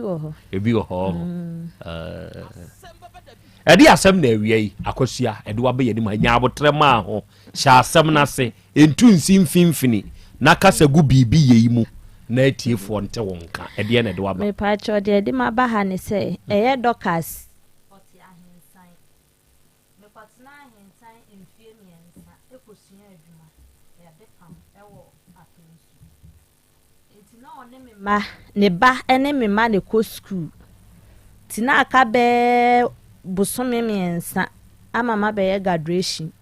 Wɔ hɔ. Ebi wɔ hɔ. Ɛde asɛm na awia yi Akosua ɛde waba yɛn anim ha. Nya abotrɛ maa ho, hyɛ asɛm no ase, ntu nsi mfimfini na kasa gu biribi yɛ yi mu na atiefoɔ nte wo nka. Ɛdeɛ na ɛde waba? Mepaakyɛw, deɛ ɛde ma ba ha ne sɛ ɛyɛ Dorcas. Ɔte Ahensan. Mekɔtena Ahensan mfie 3 ɛkɔsua adwuma yɛde pam ɛwɔ Atonsu. Nti na ɔne me mma, ne ba ne me mma na ɛkɔ sukuu. Nti na aka bɛɛ bosome 3 ama mabɛyɛ graduation.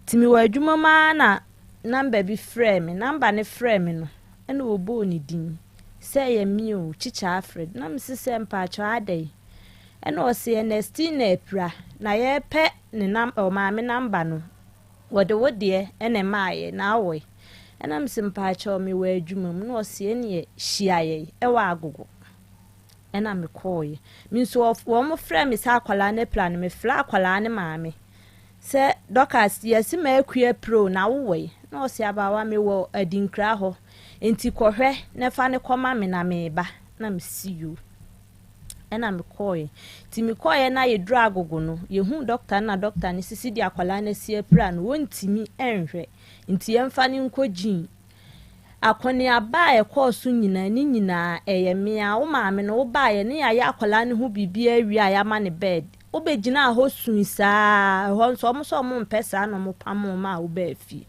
Nti mewɔ adwuma mu ara na number bi frɛɛ me. Number ne frɛɛ me no, ɛna ɔbɔɔ ne din sɛ ɛyɛ me o, Kyikyɛ Alfred. Na mese sɛ mpaakyɛw adɛn? Ɛna ɔse Ernestina apira na yɛrepɛ ne nam ɔmaame number no, wɔde wo deɛ ɛna ɛmaayɛ na awɔe. Ɛna mese mpaakyɛw mewɔ adwuma mu. Na ɔse ɛneɛ hyia yɛn ɛwɔ Agogo. Ɛna mekɔɔeɛ. Me nso wɔn frɛ me sɛ akwadaa no apira no, mefrɛ akwadaa no maame sɛ Dorcas yɛsi ma akua apira o na wowɔ yi. Na ɔse abaawa mewɔ Adinkra hɔ nti kɔhwɛ na fa ne kɔma me na meba. Na mesi yo. Ɛna mekɔɔeɛ. Nti mekɔɔeɛ na yɛduru Agogo no, yɛhuu doctor na doctor no sisi de akwadaa no asi apira no, wɔntumi nhwɛ. Nti yɛmfa no nkɔ gyin. Akɔneaba a ɛkɔɔ so nyinaa ne nyinaa ɛyɛ mmea. Wo maame no wobaeɛ ne yɛayɛ akwadaa no ho biribiara awie a yɛama ne bed. Wobɛgyinaa hɔ sui saa, ɛhɔ nso ɔmo sɛ ɔmo mpɛ saa na ɔmo pam wo ma a wobaa fie.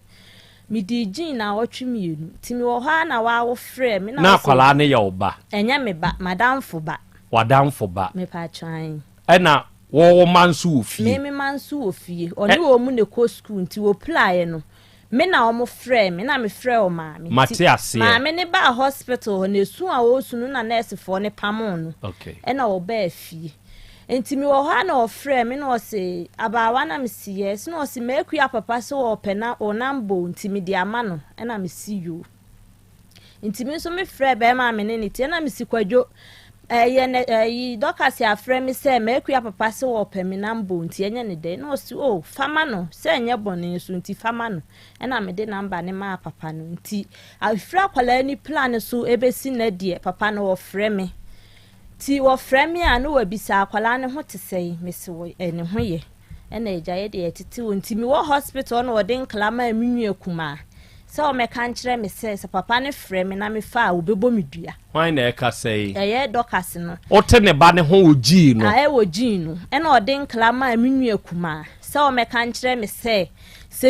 Medi gyin na awɔtwe 2. Nti mewɔ hɔ a na waawo frɛ me na wɔsɛ akwadaa no yɛ wo ba? Ɛnyɛ me ba, madamfo ba. Wadamfo ba? Mepatwan. Ɛna wɔwɔ ma nso wɔ fie? Me ma nso wɔ fie. Ɔne wɔn mu na ɛkɔ sukuu nti wɔpiraeɛ no, me na wɔn frɛ me na mefrɛ wɔ maame. Mate aseɛ. Maame ne baa hospital hɔ na esu a wɔresu no na nɛɛsefoɔ ne pamo no. Ɛna ɔbaa fie. Nti mewɔ hɔ a na ɔfrɛ me na ɔse abaawa, na mesi yes, na ɔse maakua papa sɛ ɔpɛ na ɔnam bo nti mede ama no. Ɛna mesi yo. Nti me nso mefrɛ bɛrima a me ne ne te, ɛna mesi Kwadwo, ɛyɛ nɛ ɛyi Dorcas afrɛ me sɛ maakua papa sɛ ɔpɛ me number nti ɛnyɛ ne dɛ. Na ɔsi o fama no sɛ ɛnyɛ bɔne so nti fama no. Ɛna mede number ne maa papa no. Nti afiri akwadaa ni plan so ebesi ne deɛ, papa no wɔfrɛ me. Nti wɔfrɛ me a na wabisa akwadaa ne ho te sɛn, mesi wɔ ɛne ho yɛ. Ɛna agya yɛ deɛ ɛtete wɔ. Nti mewɔ hospital na wɔde nkla maa me nua kumaa sɛ wɔmɛka nkyerɛ me sɛ papa ne frɛ me na mefa a wɔbɛbɔ me dua. Hwan na ɛka sɛ yi? Ɛyɛ Dorcas no. Wote ne ba ne ho wɔ gyii no? A ɛwɔ gyin no. Ɛna ɔde nkla maa me nua kumaa sɛ wɔmɛka nkyerɛ me sɛ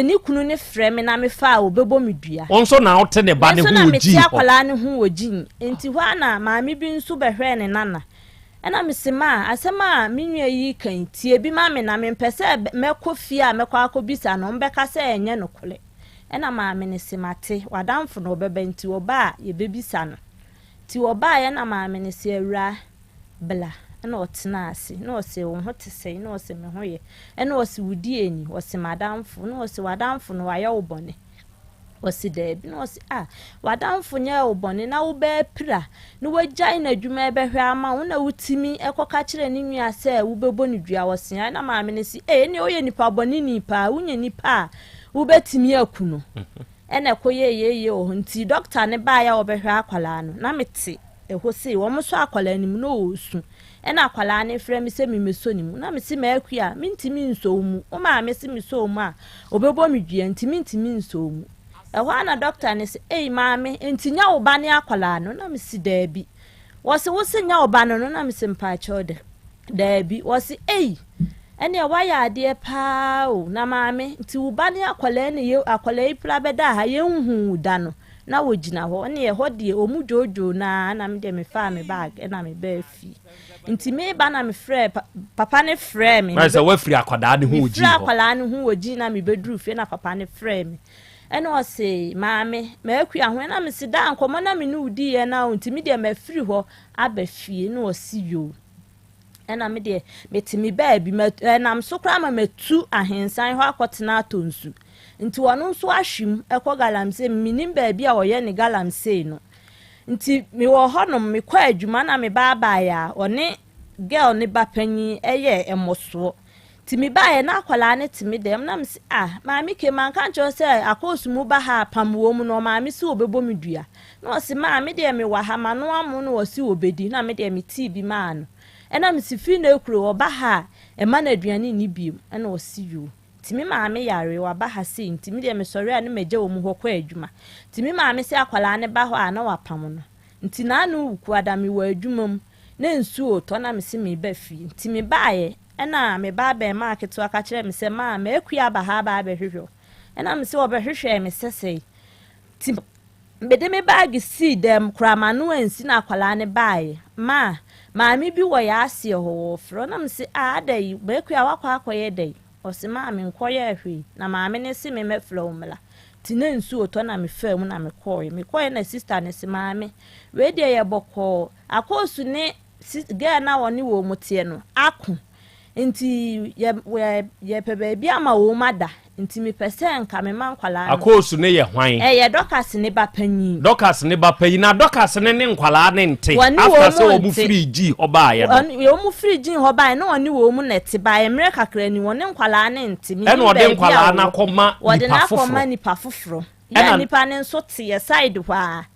ne kunu ne frɛ me na mefa a wɔbɛbɔ me dua. Wo nso na wote ne ba ne Me ho nso na wɔ mete gyii hɔ? Akwadaa no ho wɔ gyin. Nti hɔ a na maame bi nso bɛhwɛɛ ne nana. Ɛna mese ma asɛm a me nua yi kan tie bi ma me na mempɛ sɛ mɛkɔ fie a mɛkɔ akɔbisa no ɔmbɛka sɛ ɛnyɛ nokorɛ. Ɛna maame ne se mate, wadamfo na ɔbɛba nti ɔba a yɛbɛbisa no. Nti ɔbaeɛ na maame ne se awura bla. Ɛna ɔtena ase na ɔse wo ho te sɛn? Na ɔse me ho yɛ. Ɛna ɔse wo di ani? Ɔse madamfo. Na ɔse wadamfo no wayɛ wo bɔne? Ɔse daabi. Na ɔse ah, wadamfo nyɛ wo bɔne na wobɛɛ pira na wagyae n'adwuma ɛbɛhwɛ ama wo na wotumi ɛkɔka kyerɛ ne nua sɛ wobɛbɔ ne dua? Ɔse ae. Na maame no se ee, ɛneɛ woyɛ nipa bɔne ni paa, wonyɛ nipa a wobɛtumi aku no. Ɛna ɛkɔ yɛyɛyɛ wɔ hɔ. Nti doctor ne baeɛ a wɔbɛhwɛ akwadaa no na mete ɛhɔ sei, wɔn so akwadaa no mu na ɔresu. Ɛna akwadaa no frɛ me sɛ memɛsɔ ne mu, na mese maakua mentumi nsɔ wo mu, wo maame se mesɔ wo mu a ɔbɛbɔ me dua nti mentumi nsɔ wo mu. Ɛhɔ a na doctor no sɛ ei maame, nti nya wo ba ne akwadaa no? Na mese daabi. Wɔse wo se nya wo ba no? Na mese mpaakyɛw de daabi. Wɔse ei, ɛneɛ woayɛ adeɛ paa o. Na maame, nti wo ba ne akwadaa ne yɛ akwadaa yi pra bɛda ha yɛnhu wo da no na wɔgyina hɔ ɛne ɛhɔ deɛ ɔmu dwoodwoo naa. Na me deɛ mefaa me bag ɛna mebaa fie. Nti meba na mefrɛ papa ne frɛ me. Na sɛ woafiri akwadaa ne ho wɔ gyii Mefrɛ hɔ? Akwadaa no ho wɔ gyin na mebɛduru fie na papa ne frɛ me ɛna ɔse maame maakua ho. Ɛna mese da nkɔmmɔ na me ne wo diiɛ na o nti me deɛ mafiri hɔ aba fie. Na ɔse yoo. Ɛna me deɛ mete me baabi ɛnam so koraa ma matu Ahensan hɔ akɔtena atɔ nsu. Nti ɔno nso ahwim ɛkɔ galamsey, menim baabi a ɔyɛ ne galamsey no. Nti mewɔ hɔnom mekɔ adwuma na mebaabaeɛ a ɔne girl ne ba panyin ɛyɛ ɛmmɔsoɔ. Nti mebaeɛ na akwadaa no te me dɛm na mese ah maame ke manka nkyerɛ wo sɛ akɔɔsu mu ba ha a pam wɔ mu no ɔmaame se ɔbɛbɔ me dua na ɔse maa me deɛ mewɔ ha manoa mo na ɔse ɔbɛdi na me deɛ metee bi maa no ɛna mese firi na ekuro ɔba ha a ɛma no aduane nni biom ɛna ɔse yoo nti me maame yare waba ha sei nti me deɛ mesɔre a ne magya wɔ mu hɔ kɔ adwuma nti me maame se akwadaa no ba hɔ a na wapam no nti naano wukuada mewɔ adwuma mu na nsuo retɔ na mese meba fie nti mebaeɛ Ɛna me ba abarimaa ketewa ka kyerɛɛ me sɛ, Maa, m'akua aba ha aba abɛhwehwɛ wo. Ɛna mese, Wɔbɛhwehwɛɛ me sɛsɛe. Nti mede me baage sii dɛm koraa, m'ano ansi na akwadaa no baeɛ. Maa, maame bi wɔ yɛn aseɛ hɔ, wɔrefrɛ wo. Ɛna mese, Ah, adɛn yi, m'akua woakɔ akɔyɛ dɛn? Ɔse, Maa, menkɔyɛɛ hwee, na maame no se memmɛfrɛ wo mmra. Nti na nsuo retɔ na mefaa mu na mekɔeɛ. Mekɔeɛ na sista no se, Maame, wei deɛ yɛ bɔkɔɔ. Akoosu ne Si girl no a ɔne wɔn teɛ no ako nti yɛ yɛ yɛpɛ baabi ama wɔn ada nti mepɛ sɛ nka mema nkwadaa no. Akoosu no yɛ hwan? Ɛyɛ Dorcas ne ba panyin. Dorcas ne ba panyin na Dorcas ne ne nkwadaa no nte Wɔne after wɔn sɛ wɔn nte. firi gyii hɔ baeɛ no. Wɔn wɔn firi gyin hɔ baeɛ na ɔne wɔn na ɛte baeɛ mmerɛ kakra ni wɔne nkwadaa no nte. Menim Ɛna ɔde baabi a nkwadaa no wɔwɔ. akɔma Wɔde nipa no akɔma foforɔ. nipa foforɔ. Yɛ Ɛna nipa no nso te yɛ side hɔ ara.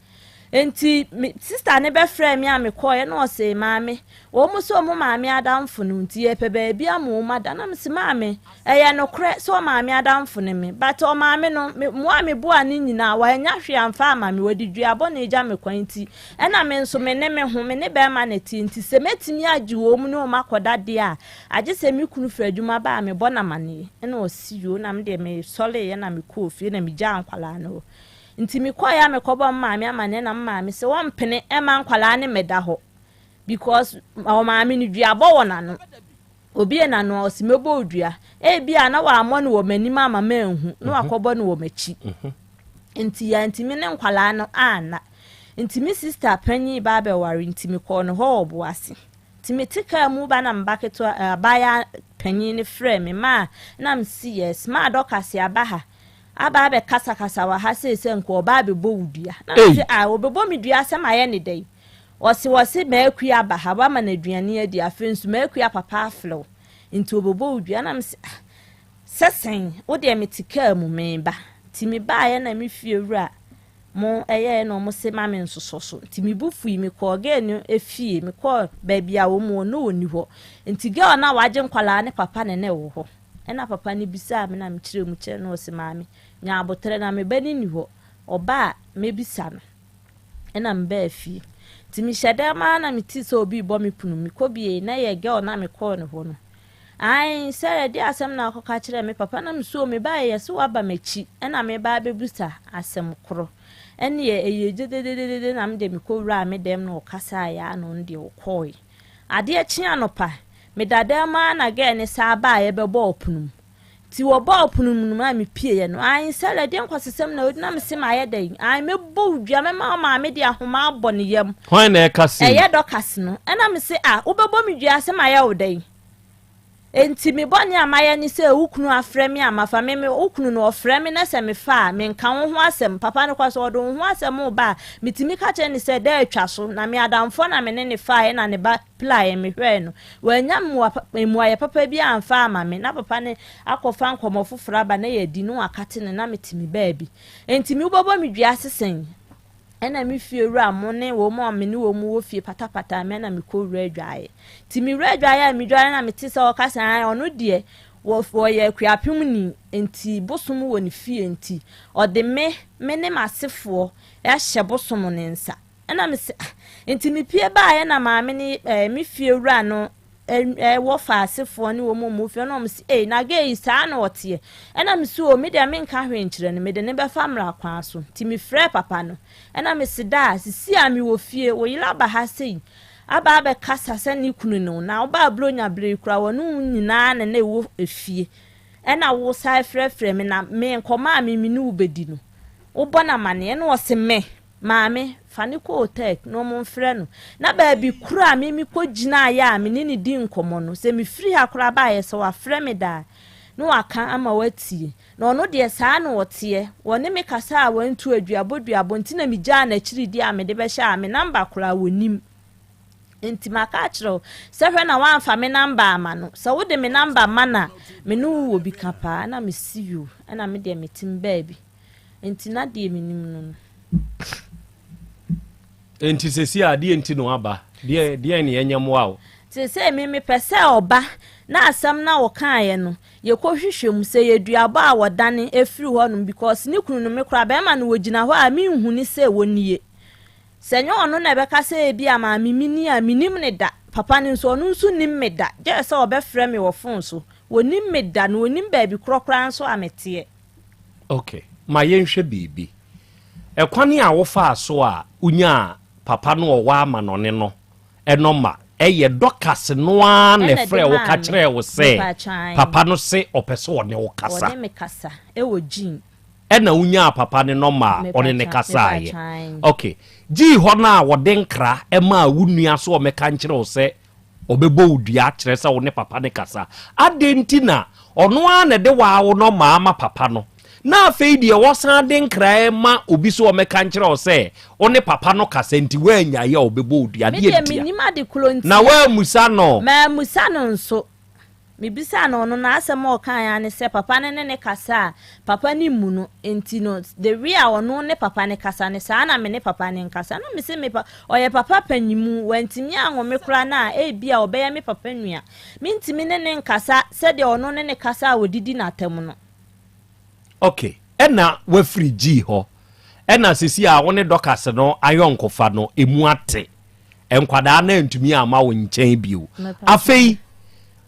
Enti me sista no bɛfrɛɛ me a mekɔeɛ na ɔse, Maame, wɔn sɛ wɔn maame adamfo no nti yɛpɛ baabi ama wɔn ada. Na mese, Maame, ɛyɛ nokorɛ sɛ ɔmaame adamfo ne me, but ɔmaame no, me, mmoa a meboaa no nyinaa, wannya hwee amfa amma me, wɔde dua bɔne gya me kwan nti, ɛna me nso me ne me ho, me ne bɛrima na ɛteɛ nti, sɛ mɛtumi agye wɔn ne wɔn akɔda deɛ a, agye sɛ me kunu firi adwuma ba a mebɔ no amaneɛ. Ɛna ɔse, Yoo, na me deɛ mesɔreeɛ na mekɔɔ fie na megyaa nkwadaa no hɔ. Nti mekɔeɛ a mekɔbɔ me maame amaneɛ na me maame se ɔmpene mma nkwadaa no mmɛda hɔ because ɔmaame no duabɔ wɔ n'ano. Obie n'ano a ɔse mɛbɔ wo dua. Ebia na wammɔ no wɔ m'anim ama manhu na wakɔbɔ no wɔ m'akyi. Nti yɛantumi ne nkwadaa no anna. Nti me sister panyin ba abɛware nti mekɔɔ ne hɔ wɔ Boase. Nti mete kaa mu ba na me ba ketewa abaayewa panyin no frɛɛ me maa na mese yes maa Dorcas aba ha. Aba abɛkasakasa wɔ ha sei sɛ nka ɔba abɛbɔ wo dua. Na Ei! mese, ah, ɔbɛbɔ me dua sɛ mayɛ ne dɛn? Ɔse, ɔse m'akua aba ha, wama no aduane adi, afei nso m'akua papa afrɛ wo, nti ɔbɛbɔ wo dua. Na mese, ah, sɛ sɛn? Wo deɛ mete kaa mu, meba. Nti mebaeɛ na me fie wura mo ɛyɛɛ na wɔn se ma me nsosɔ so. Nti me bo fui, mekɔɔ girl no efie, mekɔɔ baabi a wɔn wɔ, na ɔnni hɔ. Nti girl no a wagye nkwadaa ne papa na na ɛwɔ hɔ. Ɛna papa no bisaa me na mekyerɛɛ mu kyerɛɛ no, ɔse maame nya aboterɛ na me ba no nni hɔ, ɔba a mɛbisa no. Ɛna mebaa fie. Nti mehyɛ dɛm ara na metee sɛ obi rebɔ me pono mu, mekɔ bie na ɛyɛ girl no a mekɔɔ ne hɔ no. Ae, Sarah ɛdeɛ asɛm na akɔka kyerɛɛ me papa na mesuo mebaeɛ yɛse woaba m'akyi ɛna meba abɛbisa asɛm korɔ. Ɛneɛ ɛyɛ gyedededede na medeɛ mekɔwuraa me dɛm na ɔkasaeɛ a na ɔno deɛ ɔkɔɔe. Adeɛ kye anɔpa, meda dan mu ara na girl no san baeɛ bɛbɔɔ pono mu. Nti wɔbɔɔ pono mu no a mepieeɛ no, ae Sarah ɛdeɛn nkwaseasɛm na wodi na mese mayɛ dɛn? Ae mɛbɔ wo dua, mɛma wo maame de ahoma abɔ ne yam. Hwan na ɛka sei? Ɛyɛ Dorcas no. Ɛna mese ah wobɛbɔ me dua sɛ mayɛ wo dɛn? Enti me bɔne a mayɛ ne sɛ wo kunu afrɛ me a mafa me, me wo kunu no ɔfrɛ me na sɛ mefa a menka wo ho asɛm. Papa no kɔ sɛ ɔde wo ho asɛm reba a, metumi ka kyerɛ no sɛ da atwa so na me adamfoɔ na me ne no faeɛ na ne ba piraeɛ mehwɛɛ no. Wannya mmoa pa mmuaeɛ papa bi amfa amma me na papa no akɔfa nkɔmmɔ foforɔ aba na yɛadi na wakate no na mete me baabi. Enti me wobɛbɔ me dua ase sɛn? Ɛna me fie wura mo ne wɔn a me ne wɔn wɔ fie patapataa me na mekɔ wura adwaeɛ. Nti me wura adwaeɛ a medware na mete sɛ ɔka sɛ ae ɔno deɛ wɔyɛ akuapem ni nti bosom wɔ ne fie nti ɔde me me ne m'asefoɔ ahyɛ bosom no nsa. Ɛna me sɛ ah nti mepie baeɛ na maame ne eh, me fie wura no wɔ fa asefoɔ ne wɔn a wɔwɔ fie na wɔn se ei na gay yi saa na ɔteɛ ɛna me so o me deɛ menka hwee nkyerɛ no mede ne bɛfa mmara kwan so nti mefrɛ papa no ɛna me se daa sisi a mewɔ fie wo yere aba ha sei aba abɛkasa sɛ ne kunu no na ɔba aburonya bere kura wɔn nyinaa na na ɛwɔ efie ɛna wo san frɛfrɛ me na me nkɔmɔ a me me ne wo bɛdi no wobɔ no amaneɛ na ɔse me Maame, fa no kɔ hotel na wɔmfrɛ no. Na baabi koro a me mekɔgyinaeɛ a me ne no dii nkɔmmɔ no, sɛ mefiri ha koraa baeɛ sɛ wafrɛ me da a, na waka ama woatie. Na ɔno deɛ saa na ɔteɛ. Ɔne me kasa a wantu aduabɔ duabɔ nti na megyaa no akyiri deɛ a mede bɛhyɛ a me number koraa ɔnnim. Nti maka akyerɛ wo sɛ hwɛ na woamfa me number amma no. Sɛ wode me number ma no a, me ne wo wɔ bi ka paa. Ɛna mese yoo, ɛna me deɛ metem baabi. Nti na deɛ menim no no. Nti sɛsi a deɛ nti na waba? Deɛ deɛn ne yɛnyɛ mmoa wo? Seesei me mepɛ sɛ ɔba na asɛm no a ɔkaeɛ no yɛkɔ hwehwɛ mu sɛ yɛ duabɔ a wɔdane firi hɔ nom because ne kunu no me koraa bɛrima no wɔgyina hɔ a menhuni sɛ wɔnie. Sɛ nyɛ ɔno na ɛbɛka sɛ ebia maame me ni a, mennim no da. Papa no nso, ɔno nso nnim me da. Gyɛɛ sɛ ɔbɛfrɛ me wɔ fon so. Ɔnnim me da, na ɔnnim baabi korɔ koraa nso a meteɛ. Ok, ma yɛnhwɛ biribi. Ɛkwan a wofaa so a wonyaa papa no a ɔwɔ amanɔne no nɔma, ɛyɛ Dorcas no ara na Ɛna ɛde ɛfrɛɛ wo maa ka me. kyerɛɛ wo sɛ Mepatwa ae. papa no se ɔpɛ sɛ ɔne wo kasa? Ɔne me kasa wɔ gym. Ɛna wonyaa papa no nɔma a ɔne no kasaeɛ. Ok. Gyii hɔ no a wɔde nkra maa wo nua sɛ ɔmmɛka nkyerɛ wo sɛ ɔbɛbɔ wo dua kyerɛ sɛ wo ne papa no kasa. Adɛn nti na ɔno ara na ɛde waa wo nɔma ama papa no na afei deɛ wɔsan de nkra rema obi sɛ ɔmmɛka nkyerɛ wo sɛ wo ne papa no kasa nti woannyae a ɔbɛbɔ wo dua? Me Deɛ deɛ ntia? mennim ade korɔ nti Na a. woammusa no? Mammusa no nso. Mebisaa no, ɔno n'asɛm a ɔkaeɛ ara ne sɛ papa no ne no kasa a, papa no mmu no, nti no the way a ɔno ne papa no kasa no, saa na me ne papa no nkasa. Na mese me pa, ɔyɛ papa panyimu, wantumi anwo me koraa no a, ebia ɔbɛyɛ me papa nua. Mentumi ne no nkasa sɛdeɛ ɔno ne no kasa a ɔdidi no atɛm no. Ok, ɛna wafiri G hɔ, ɛna sisi a wo ne Dorcas no ayɔnkofa no, emu ate. Nkwadaa no antumi amma wo nkyɛn bio. Afei,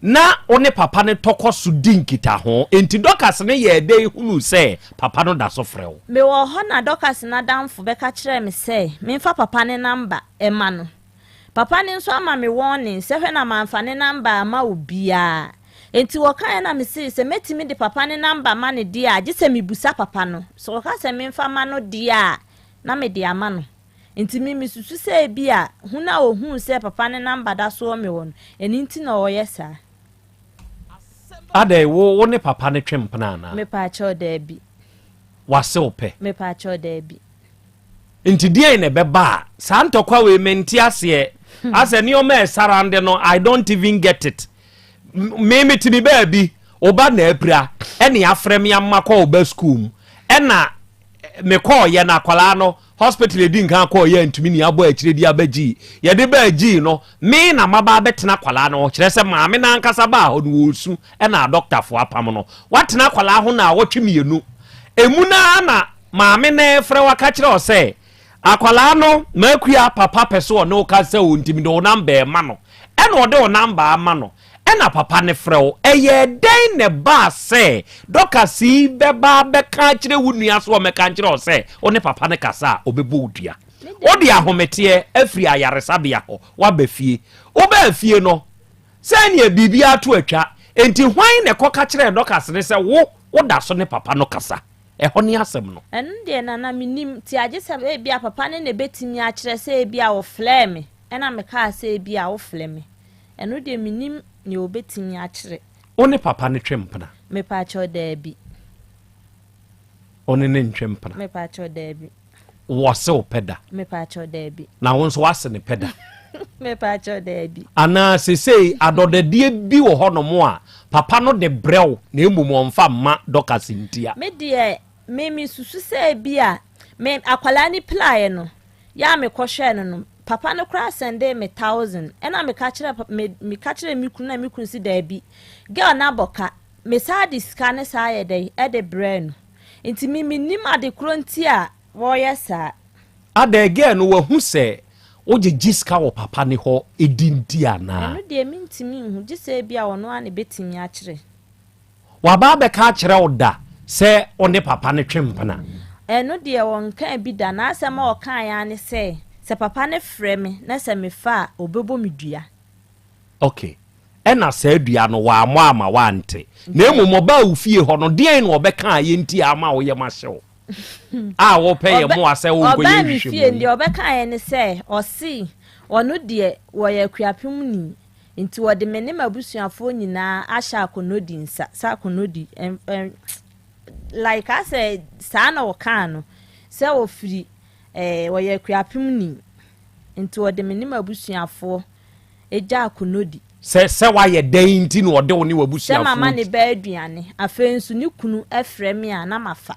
na wo ne papa no tɔ kɔ so di nkitaho. Enti Dorcas no yɛɛ dɛn hunuu sɛ papa no da so frɛ wo? Mewɔ hɔ na Dorcas no adamfo bɛka kyerɛɛ me sɛ memfa papa no namba mma no. Papa no nso ama me warning sɛ hwɛ na mamfa ne namba amma obiara. Enti wɔkaeɛ na mesee sɛ mɛtumi de papa no namba ma no deɛ a, gye sɛ mebusa papa no. Sɛ ɔka sɛ memfa mma no deɛ a, na mede ama no. Enti me mesusu sɛ ebia hunu a ohuu sɛ papa no number da so wɔ me hɔ no, ɛno nti na ɔreyɛ saa. Adɛn, wo wo ne papa no twe mpena anaa? Mepaakyɛw, daabi. Wase wo pɛ? Mepaakyɛw, daabi. Nti deɛn na ɛbɛba a saa ntɔkwa wei mente aseɛ asɛ nneɛma a ɛsarande no I don't even get it me mete me baabi wo ba na apira ɛne afrɛ me ama kɔ wo ba school mu ɛna mekɔɔyɛ no akwadaa no hospital edi nkan kɔɔyɛ antumi ni abɔ akyire de aba gyii yɛde baa gyii no me na maba abɛtena akwadaa no hɔ kyerɛ sɛ maame no ankasa baa hɔ no wɔresu ɛna adɔktafoɔ apam no watena akwadaa ho na awɔtwe mmienu emu naa na maame no frɛ waka kyerɛ ɔ sɛ akwadaa no makua papa pɛ so ɔne wo kasa o ntimi de wo namba ɛma no ɛna ɔde wo namba ama no Ɛna papa no frɛ wo. Ɛyɛɛ dɛn na ɛbaa sɛ Dorcas yi bɛba abɛka akyerɛ wo nua sɛ ɔmmɛka nkyerɛ wo sɛ wo ne papa no kasa a, ɔbɛbɔ wo dua? Wode ahometeɛ afiri ayaresabea hɔ, woaba fie. Wobaa fie no, sɛdeɛ biribiara to atwa. Enti hwan na ɛkɔka kyerɛɛ Dorcas no sɛ wo, woda so ne papa no kasa? Ɛhɔ ne asɛm no. Ɛno deɛ Nana mennim, nti agye sɛ ebia papa no na ɛbɛtumi akyerɛ sɛ ebia ɔfrɛɛ me, ɛna mekaa sɛ ebia wofrɛ me. Ɛno deɛ mennim nea ɔbɛtumi akyerɛ. Wo ne papa no twe mpena? Mepaakyɛw, daabi. Wo ne no ntwe mpena? Mepaakyɛw, daabi. Wɔse wo pɛ da? Mepaakyɛw, daabi. Na wo nso woase ne pɛ da? Mepaakyɛw, daabi. Anaa sesei adɔdɔdeɛ bi wɔ hɔnom a papa no de brɛ wo na mmom ɔmfa mma Dorcas ntia? Me deɛ, me mesusu sɛ ebia me akwadaa no piraeɛ no, Yɛ a mekɔhwɛɛ no no, papa no koraa sɛndee me thousand. Ɛna meka kyerɛɛ me meka kyerɛɛ me kunu na me kunu si daabi. Girl no abɔ ka. Me saa de sika no saa yɛ dɛn ɛde brɛɛ no. Nti me mennim ade korɔ nti a wɔyɛ saa. Adɛn, girl no wahu sɛ wogyegye sika wɔ papa no hɔ di nti anaa? Ɛno deɛ mentumi nhu, gye sɛ ebia ɔno ara na ɛbɛtumi akyerɛ. Waba abɛka akyerɛ wo da sɛ wo ne papa no twe mpena? Ɛno deɛ ɔnkaa bi da. N'asɛm a ɔkaeɛ ara ne sɛ, sɛ papa no frɛ me na sɛ mefa a, ɔbɛbɔ me dua. Ok. Ɛna saa dua no, wammɔ amma woante. Na mmom ɔbaa wo fie hɔ no, deɛn na ɔbɛkaeɛ nti a ama wo yam ahye wo a wopɛ yɛn mmoa sɛ wonkɔyɛ Ɔbaa me fie nhwehwɛmu no, yi? deɛ ɔbɛkaeɛ ne sɛ, ɔse ɔno deɛ ɔyɛ Akuapemni. Nti wɔde me ne m'abusuafoɔ nyinaa ahyɛ Akonodi nsa sɛ Akonodi ɛn ɛn like asɛ saa na ɔkaa no sɛ ɔfiri ɛɛ ɔyɛ Akuapemni nti wɔde me ne m'abusuafoɔ. Agya Akonodi. Sɛ sɛ woayɛ dɛn nti na ɔde wo ne Sɛ mama w'abusuafoɔ ne ba aduane. Afei nso ne kunu frɛ me a na mafa.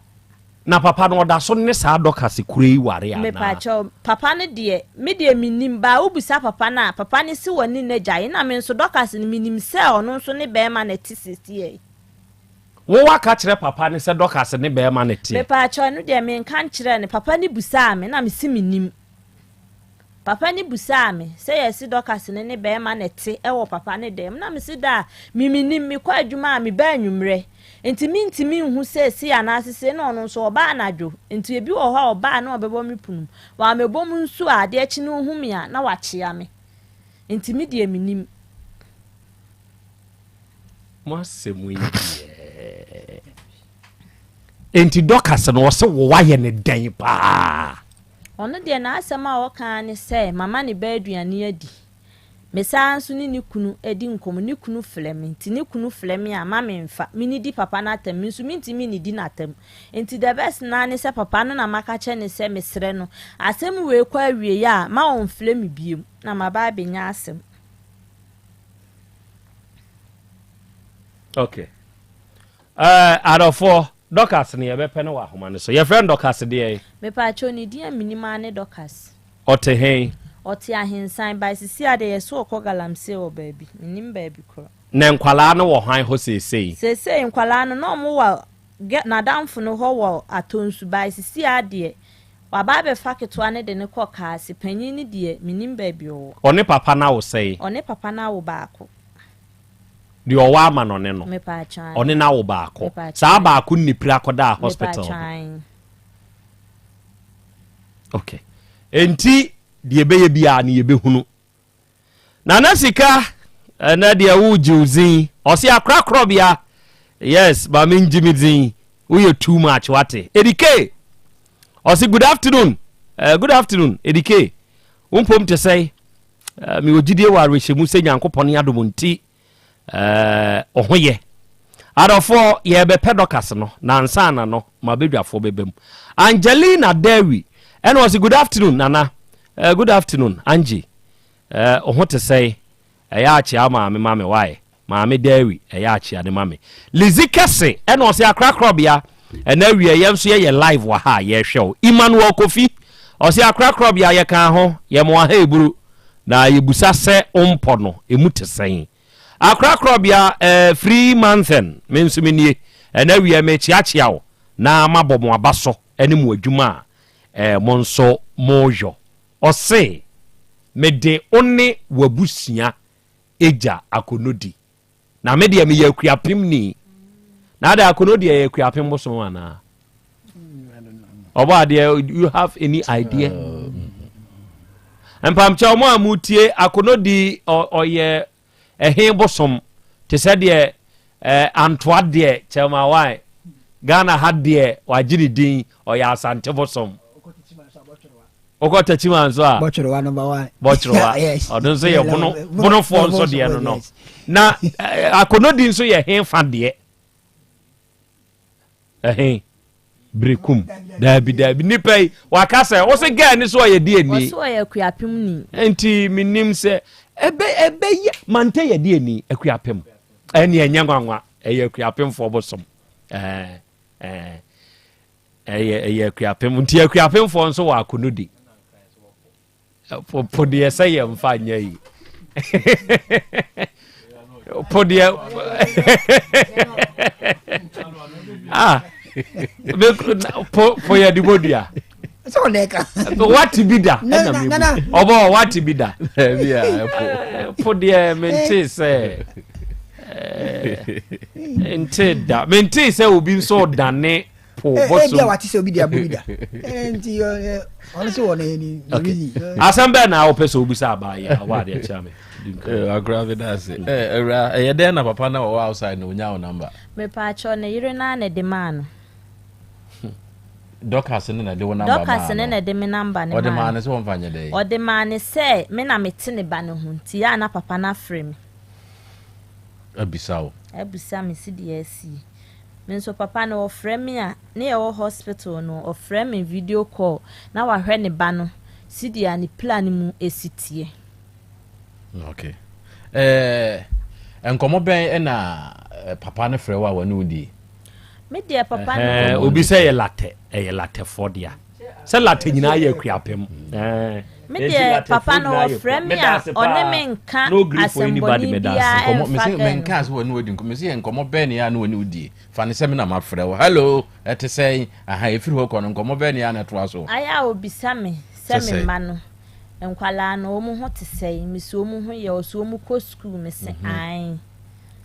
Na papa no ɔda so ne saa Dorcas koro yi ware anaa? Mepakyɛw, papa no deɛ, me deɛ mennim, but wobisa papa no a, papa no se wɔne no agyae, ɛna me nso Dorcas no menim sɛ ɔno nso ne bɛɛma na ɛte seesei. Wo waka kyerɛ papa no sɛ Dorcas ne bɛɛma na ɛteɛ? Mepakyɛw, ɛno deɛ menka nkyerɛɛ no, papa no busaa me, ɛna mese mennim. Papa no busaa me sɛ yɛse Dorcas no ne bɛɛma na ɛte wɔ papa no dɛm na mese daa me menim mekɔ adwuma a meba anwummerɛ nti mentumi nhu sɛ sei anaase sei na ɔno nso ɔba anadwo nti ebi wɔ hɔ a ɔba a na ɔbɛbɔ me pono mu wammɛbɔ mu nso a adeɛ kye no ɔhu me a na wakyea me nti me deɛ menim. Mo asɛm yi deɛ. Enti Dorcas no ɔse wo wayɛ no dɛn paa? Ɔno deɛ n'asɛm a ɔka ara ne sɛ mama ne ba aduane adi. Me saa nso ne ne kunu di nkɔmmɔ, ne kunu frɛ me, nti ne kunu frɛ me a ma memfa, menidi papa no atɛm, me nso mentumi nnidi no atɛm. Nti the best no ara ne sɛ papa no na maka akyerɛ no sɛ mesrɛ no, asɛm wei kɔ awieɛ a ma ɔmfrɛ me biom na maba abɛnya asɛm. Okay. Eh, adɔfoɔ, Dorcas no yɛbɛpɛ no wɔ ahoma no so. Yɛfrɛ no Dorcas deɛn? Mepaakyɛw ne din a menim ara ne Dorcas. Ɔte hen? Ɔte Ahensan, by sisi a deɛ yɛse ɔkɔ galamsey wɔ baabi, mennim baabi korɔ. Na nkwadaa no wɔ hwan hɔ seesei? Seesei nkwadaa no na ɔmo wɔ gɛ n'adamfo no hɔ wɔ Atonsu, by sisi a deɛ waba abɛfa ketewa no de no kɔ Kaase, panyin no deɛ mennim baabi ɔwɔ. Ɔne papa no awo sɛn? Ɔne papa no awo baako. Deɛ ɔwɔ ama no ne no. Ɔne no awo baako. Saa baako no ne pira kɔdaa hospital no. Okay. Enti deɛ ɛbɛyɛ biara no yɛbɛhunu. Nana Sika, ɛnɛ deɛ wogye wo dzin. Ɔse akora korɔbea. Yes, ma mengye me dzin. Woyɛ too much wate. Edike. Ɔse good afternoon. Uh, good afternoon, Edike. Wo mpom te sɛe? Eh, mewɔ gyidie wɔ awerɛhyɛmu sɛ Nyankopɔn ne adom nti eh, ɔho yɛ. Adɔfoɔ, yɛrebɛpɛ Dorcas no, na ansa na no, ma badwafoɔ bɛba mu. Angelina Dewi, ɛna ɔse good afternoon, Nana. Eh, good afternoon, Angie. Eh, ɔho te sɛe? Ɛyɛ akyea maame ma me, why? Maame Dairy ɛyɛ akyea no ma me. Lizzy Kɛse ɛna ɔse Accra Korɔbea ɛna awie yɛn nso yɛyɛ live wɔ ha a yɛhwɛ wo. Emmanuel Kofi ɔse Accra Korɔbea yɛkaa ho yɛmo aha eburu na yɛbusa sɛ wo mpɔ no emu te sɛn. Accra Korɔbea eh, free Manthen me nso me nie ɛna awie mekyeakyea wo na mabɔ mo aba so ɛne mo adwuma a eh, mo nso moyɔ. Ɔse mede wo ne w'abusua agya Akonodi. Na me deɛ meyɛ Akuapem ni. Na adɛ Akonodi ɛyɛ Akuapem bosom anaa? Ɔbɔ adeɛ, you have any idea? Mpamkyɛ ɔmo a mutie Akonodi ɔyɛ ɛhe bosom te sɛ deɛ eh, Antoa deɛ Kyɛmawan Ghana ha deɛ wagye ne din ɔyɛ Asante bosom. Wokɔ Techiman nso a Bɔtwerewa number one. Bɔtwerewa Yes. ɔno nso yɛ bono bonofoɔ nso deɛ no no na eh, akonodi nso yɛ he fa deɛ ɛhe berekum daabi daabi nipa yi waka sɛ wo se gɛɛ ne so ɔyɛ deɛ ni Ɔso ɔyɛ akuapem ni. nti menim sɛ ɛbɛ ɛbɛyɛ mante yɛ deɛ ni akuapem ɛne ɛnyɛ nwanwa ɛyɛ akuapemfoɔ bosom ɛɛ ɛɛ Ɛyɛ ɛyɛ akuapem nti akuapemfoɔ nso wɔ akonodi. Po po deɛ sɛ yɛ mfa nyɛ yi. Po deɛ ah po po yɛ de bɔ dua. Sɛ ɔna ɛka. Wate bi da ɛna mi bu ɔbɔ wate bi da. Po deɛ mente sɛ nte da mente sɛ obi nso dane. po eh, bosom. Ebi a wate sɛ obi de abɔ bi da. Eh, nti eh, ɔno sɛ wɔ ne ne reason. Asɛm bɛɛ na wopɛ sɛ wobisa abaa yi a wɔ adeɛ kyerɛ me. Akora bi da ase. Awura, ɛyɛ dɛn na papa na wɔwɔ outside na onya wo number? Mepaakyɛw ne yere naa na ɛde maa no. Dorcas ne na ɛde wo number maa no. Dorcas ne na ɛde me number ne maa no. Ɔde maa no sɛ wɔmfa nyɛ dɛn? Ɔde maa no sɛ me na mete ne ba no ho nti yɛ a na papa no afrɛ me. Abisa wo. Abisa me si deɛ asie. Me nso papa no ɔfrɛ me a ne yɛwɔ hospital no ɔfrɛ me video call na wahwɛ ne ba no sedeɛ ne pira no mu si teɛ. Okay. Eh, nkɔmmɔ bɛn na eh, papa no frɛ wo a wɔne wo di? Me deɛ papa no. Obi sɛ yɛ latɛ, ɛyɛ latɛfoɔ dea. Sɛ latɛ nyinaa yɛ akuapem. Me deɛ papa no ɔfrɛ me a ɔne me nka asɛmbɔne biara ɛmfa kɛ no. Menka sɛ wɔne wadi nkɔmmɔ, mese yɛ nkɔmmɔ bɛn ne a ne wɔne wodie. Fa ne sɛ me na mafrɛ wo. Hello, ɛte sɛn? Aha, ɛfiri hɔ kɔ no, nkɔmmɔ bɛn ne a na ɛtoa so? Ayɛ a obisa me sɛ me mma no, nkwadaa no, wɔn ho te sɛn? Mese wɔn ho yɛ, ɔse wɔn kɔ sukuu, mese ae.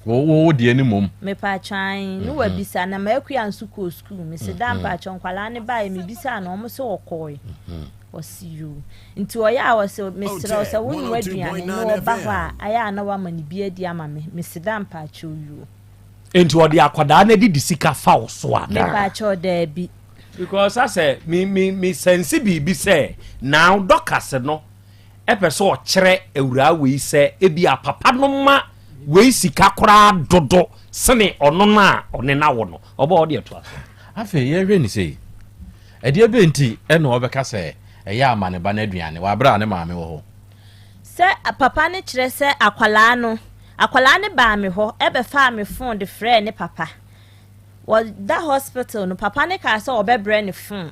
Wo wo deɛ no mmom. Mepatwɔ ae, ne wabisa, na m'akua nso kɔɔ sukuu, mese daa mpatwɔ nkwadaa no baeɛ, mebisaa no, wɔn se wɔkɔɔe. Ɔse yoo. Nti ɔyɛ a ɔse mesrɛ wo sɛ wonoa aduane na ɔba hɔ a, ayɛ a na wama no bi adi ama me, mese daa mpatwɔ yoo. Nti ɔde akwadaa no adidi sika fa wo so anaa? Mepatwɔ daabi. Because asɛ me me me sɛnse biribi sɛ now Dorcas no ɛpɛ sɛ ɔkyerɛ awuraa wei sɛ ebi a papa no ma wei sika koraa dodo sene ɔno no a ɔne no awo no. Ɔbɔ ɔde ɛtoa so. Afei yɛhwɛ ne sei, ɛdeɛ bɛn nti ɛna ɔbɛka sɛ ɛyɛ ama ne ba no aduane wɔ aberɛ a ne maame wɔ hɔ? Sɛ papa no kyerɛ sɛ akwadaa no, akwadaa no baa me hɔ bɛfaa me phone de frɛɛ ne papa. Wɔda hospital no, papa no kaa sɛ ɔbɛbrɛ no phone.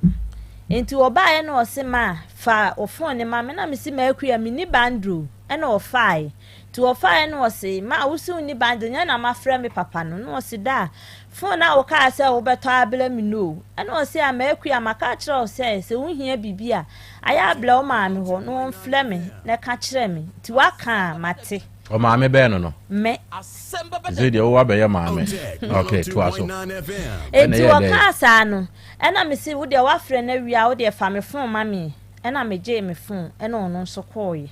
Nti ɔbaeɛ na ɔse ma fa wo phone no ma me na mese M'Akua menni bundle o, ɛna ɔfaae. Nti ɔfaae na ɔse ma wo se wonni bundle nyɛ na mafrɛ me papa no na ɔse daa phone a wokaa sɛ wobɛtɔ abrɛ me no o, ɛna ɔse a M'Akua maka akyerɛ wo sɛ sɛ wohia biribi a ayɛ abrɛ wo maame hɔ na ɔmfrɛ me na ɛka kyerɛ me nti woaka a mate. Ɔmaame bɛn no no? Me. Sɛ deɛ wowɔ abɛyɛ maame. Ok, toa so. Enti wɔkaa saa no, ɛna mese wo deɛ woafrɛ no awie a wo deɛ fa me phone ma me. Ɛna megyee me phone ɛna ɔno nso kɔɔeɛ.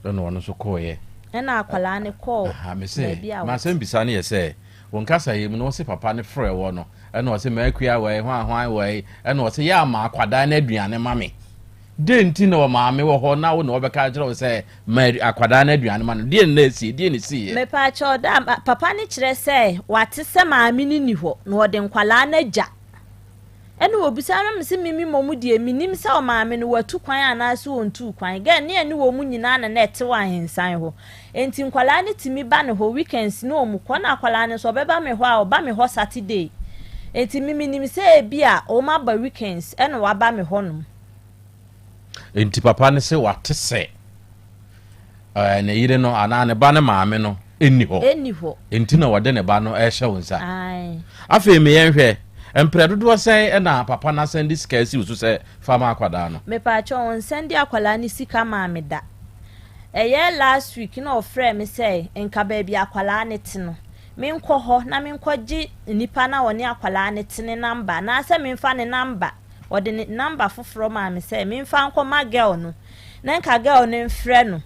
Ɛna ɔno nso kɔɔeɛ. Ɛna akwadaa no kɔɔ baabi a wɔte. M'asɛm bisa no yɛ sɛ, wo nkasa yi mu no wose papa no frɛ wɔ no ɛna ɔse m'akua wɔ he, hwan hwan wɔ he, ɛna ɔse yɛ ama akwadaa no aduane ma me. Dɛn nti na ɔmaame wɔ hɔ na wo na ɔbɛka akyerɛ wo sɛ ma akwadaa no aduane ma no? Deɛn na asie? Deɛn na ɛsiiɛ? Mepaakyɛw da, papa no kyerɛ sɛ wate sɛ maame no nni hɔ na ɔde nkwadaa no agya. Ɛna ɔbisa no mese mimi mmom deɛ menim sɛ ɔmaame no watu kwan anaasɛ ɔntuu kwan. Gɛ ne ɛne wɔn nyinaa na na ɛte wɔ ahensan hɔ. Enti nkwadaa no tumi ba ne hɔ weekends ne wɔn kɔ na akwadaa no nso ɔbɛba me hɔ a ɔba me hɔ Saturday. Enti me menim sɛ ebi a wɔn aba weekends ɛna waba me hɔ nom. Enti papa no se wate sɛ ɛɛ ne yere no anaa ne ba no maame no nni hɔ. Ɛnni hɔ. Enti na wɔde ne ba no ɛrehyɛ wo nsa. Ae. Afei me yɛn hwɛ, mprɛ dodoɔ sɛn na papa no asan de sika asi wo so sɛ fa ma akwadaa no? Mepaakyɛw, ɔnsan de akwadaa no sika maa me da. Ɛyɛ last week na ɔfrɛɛ me sɛ nka baabi akwadaa no te no, menkɔ hɔ na menkɔgye nipa no a ɔne akwadaa no te ne number anaasɛ memfa ne number. Ɔde ne number foforɔ maa me sɛ memfa nkɔma girl no na nka girl no mfrɛ no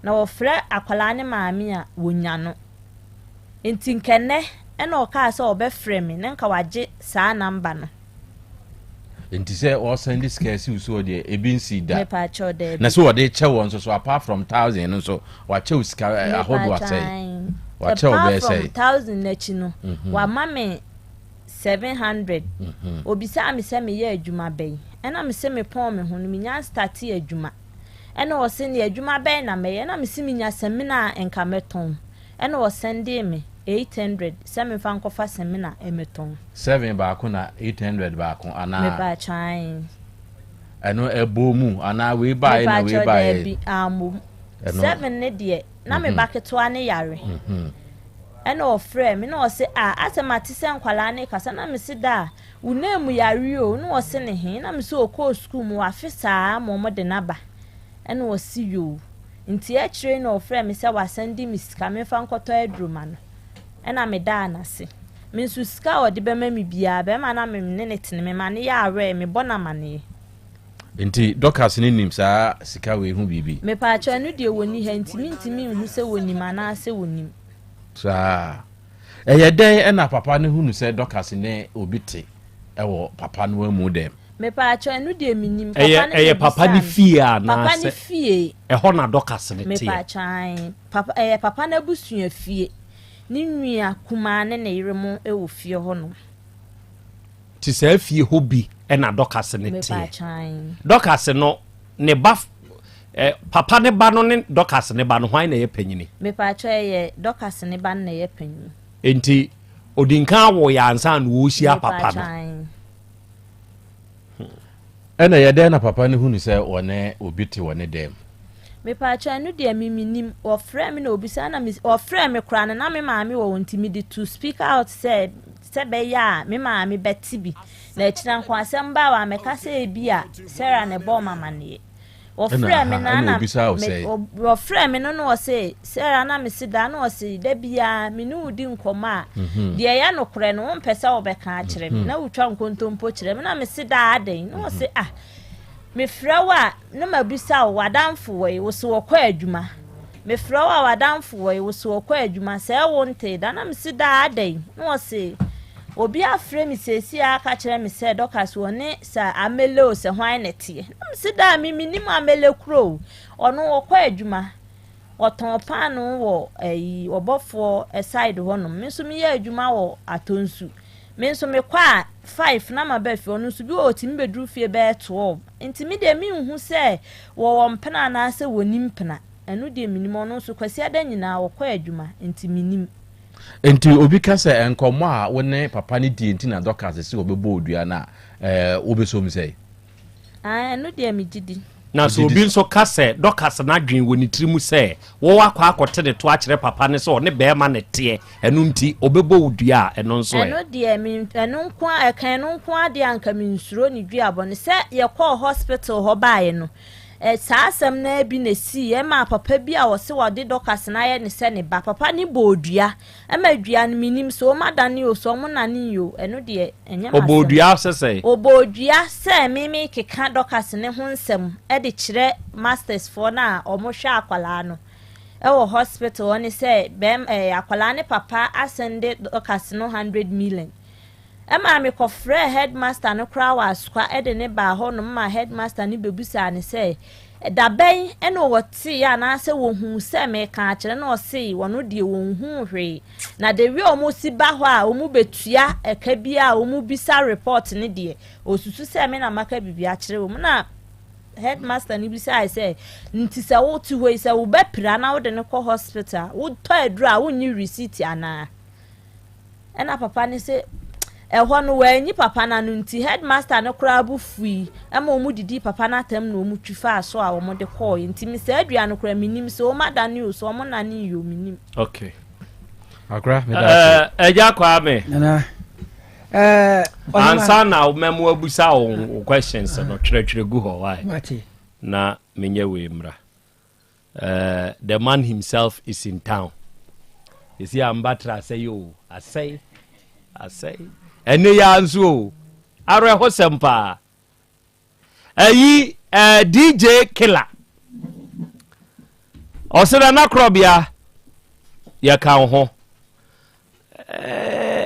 na ɔfrɛ akwadaa no maame a wɔnya no. Nti nka ɛnnɛ ɛna ɔkaa sɛ ɔbɛfrɛ me na nka wagye saa number no. Nti sɛ ɔsan de sika asi wo soɔ deɛ ebi nsii da. Mepaakyɛw daabi. Na sɛ ɔde kyɛ wɔ nso so apart from thousand no nso wakyɛ wo sika eh, ahodoɔ asɛe. Wakyɛ wo bɛyɛ Apart from sɛe. thousand n'akyi no, wama me 700. Obisaa me sɛ meyɛ adwuma bɛn? Ɛna mese mepɔn me ho no menya nstartee adwuma. Ɛna ɔse ne adwuma bɛn na mɛyɛ? Ɛna mese menya samina a nka mɛtɔn. Ɛna ɔsɛndee me 800 sɛ memfa nkɔfa samina mmɛtɔn. Seven baako na 800 baako anaa? Mepaakyɛw ae. Ɛno ɛbɔɔ mu anaa wei baeɛ na wei Mepaakyɛw baeɛ? daabi ammom. Ɛno. Seven ne deɛ na me ba ketewa no yare. Ɛna ɔfrɛɛ me na ɔse ah asɛ mate sɛ nkwadaa no rekasa na mese daa wo nan mu yare o na ɔse ne he na mese ɔkɔɔ sukuu mu wafe saa ma ɔmo de no aba ɛna ɔse yoo nti akyire na ɔfrɛɛ me sɛ wasan di me sika memfa nkɔtɔ aduro ma no ɛna medaa no ase me nso sika a ɔde bɛma me biara bɛrima na me ne ne tene mema no yɛ aware mebɔ no amaneɛ. Nti Dorcas no nim saa sika wei ho biribi? Mepaakyɛw ɛno deɛ wɔnni ha nti mentumi nhu sɛ wɔnim anaasɛ wɔnnim. Saa. Ɛyɛ dɛn na papa no hunu sɛ Dorcas ne obi te wɔ papa no amu dɛm? Mepaakyɛw ɛno deɛ mennim. Papa Ɛyɛ no ɛyɛ na papa bisaa ne me. fie Papa ne anaasɛ fie. ɛhɔ na Dorcas no teɛ? Mepaakyɛw ae. Papa ɛyɛ papa no abusua fie. Ne nua kumaa ne ne yere mo wɔ fie hɔ nom. Te saa fie hɔ bi na Dorcas no teɛ. Dorcas no ne ba Eh, papa ne ba no ne Dorcas ne ba no, hwan na ɛyɛ panyini? Mepaakyɛw, ɛyɛ Dorcas ne ba no na ɛyɛ panyin. Enti odi nkan awo yɛ ansa na ɔrehyia papa no. Mepaakyɛw, ae. Ɛna ɛyɛ dɛn na papa no hunu sɛ wɔne obi te wɔ ne dan mu? Mepaakyɛw, ɛno deɛ me mennim. Wɔfrɛɛ me na obisaa na me wɔfrɛɛ me koraa no na me maame wɔ hɔ nti mede to speak out sɛ sɛ ɛbɛyɛ a me maame bɛte bi. Na akyire nko asɛm baa hɔ a mɛka sɛ ebi a Sarah na ɛbɔɔ me amaneɛ. Wɔfrɛɛ me na na me wɔfrɛɛ me no na ɔse Sarah na mese daa na ɔse da biara me ne wo di nkɔmmɔ a mhm. deɛ ɛyɛ nokorɛ no wompɛ sɛ wobɛka akyerɛ me mhm. na wotwa nkontompo kyerɛ me na mese daa adɛn na ɔse mhm. ah mefrɛ wo a na mabisa wo w'adamfo wɔ yi wo so wɔkɔ adwuma mefrɛ wo a w'adamfo wɔ yi wo so wɔkɔ adwuma sɛ wo ntee da na mese daa adɛn na ɔse Obi afrɛ me seesei ara aka kyerɛ me sɛ Dorcas wɔne sɛ Amele o sɛ hwan na ɛteɛ. Na mese daa me menim Amele koro o. Ɔno ɔkɔ adwuma. Ɔtɔn paanoo wɔ ayi ɔbɔfoɔ side hɔnom. Me nso meyɛ adwuma wɔ Atonsu. Me nso mekɔ a 5 na maba fie. Ɔno nso bi wɔ ɔtumi bɛduru fie bɛyɛ 12. Nti me deɛ menhu sɛ wɔwɔ mpena anaasɛ wɔnni mpena. Ɛno deɛ menim. Ɔno nso Kwasiada nyinaa ɔkɔ adwuma nti menim. Enti obi ka sɛ nkɔmmɔ a wo ne papa no dii nti na Dorcas se ɔbɛbɔ wo dua no a, ɛɛ, wobɛsɔ mu sɛn? Aane, ɛno deɛ megye di. Na sɛ obi nso ka sɛ Dorcas no adwene wɔ ne tirim sɛ wɔakɔ akɔte ne to akyerɛ papa no sɛ ɔne barima na ɛteɛ, ɛno nti ɔbɛbɔ wo dua a, ɛno nso ɛ? Ɛno deɛ, me, ɛno nko ara, ɛka ɛno nko ara deɛ a anka mensuro ne duabɔ no. Sɛ yɛkɔɔ hospital hɔ baeɛ no, ɛ, saa asɛm no ara bi na ɛsiiɛ. Ɛmaa papa bi a ɔse ɔde Dorcas no ayɛ ne sɛ ne ba, papa no bɔɔ dua. Ɛma dua no, mennim sɛ wɔadane o, sɛ wɔnnanee o, ɛno deɛ, ɛnyɛ Ɔbɔɔ m'asɛm. dua sɛ sɛn? Ɔbɔɔ dua sɛ me merekeka Dorcas no ho nsɛm de kyerɛ masters foɔ no a wɔhwɛ akwadaa no wɔ hospital hɔ ne sɛ bɛrima, ɛɛ, akwadaa no papa asɛnde Dorcas no 100 million. Ɛmaa mekɔfrɛɛ headmaster no koraa wɔ Asokwa de no baa hɔnom maa headmaster no bɛbisaa no sɛ, da bɛn na wɔteeɛ anaasɛ wɔhuu sɛ mereka akyerɛ no, ɔsee ɔno deɛ wɔnhuu hwee. Na the way wɔsi ba hɔ a wɔbɛtua ɛka biara a wɔbisa report no deɛ, ɔsusu sɛ me na maka biribi akyerɛ wɔn. Na headmaster no bisae sɛ, nti sɛ wote hɔ yi sɛ wobɛpira na wode no kɔ hospital, wotɔ aduro a wonnye receipt anaa? Ɛna papa no se ɛhɔ no wanyi papa no ano nti headmaster no koraa bo fui ma wɔn didii papa no atam na wɔn twi faa so a wɔn de kɔɔɛ nti me saa dua no koraa menim sɛ wɔn adane o sɛ wɔn nane o menim. Okay. Akora, me da ase. Ɛgya Kwame. Nana. Eh, ansa na mɛmo abusa wo questions no twerɛtwerɛ gu hɔ why? Mate. Na menyɛ wei mmra. The man himself is in town. Yɛsi a mbatra asɛe o, asɛe, asɛe. Ɛne yɛ nso o, awerɛhosɛm paa. Ɛyi DJ Killer. Ɔsɛ Nana Korɔbea, yɛka wo ho.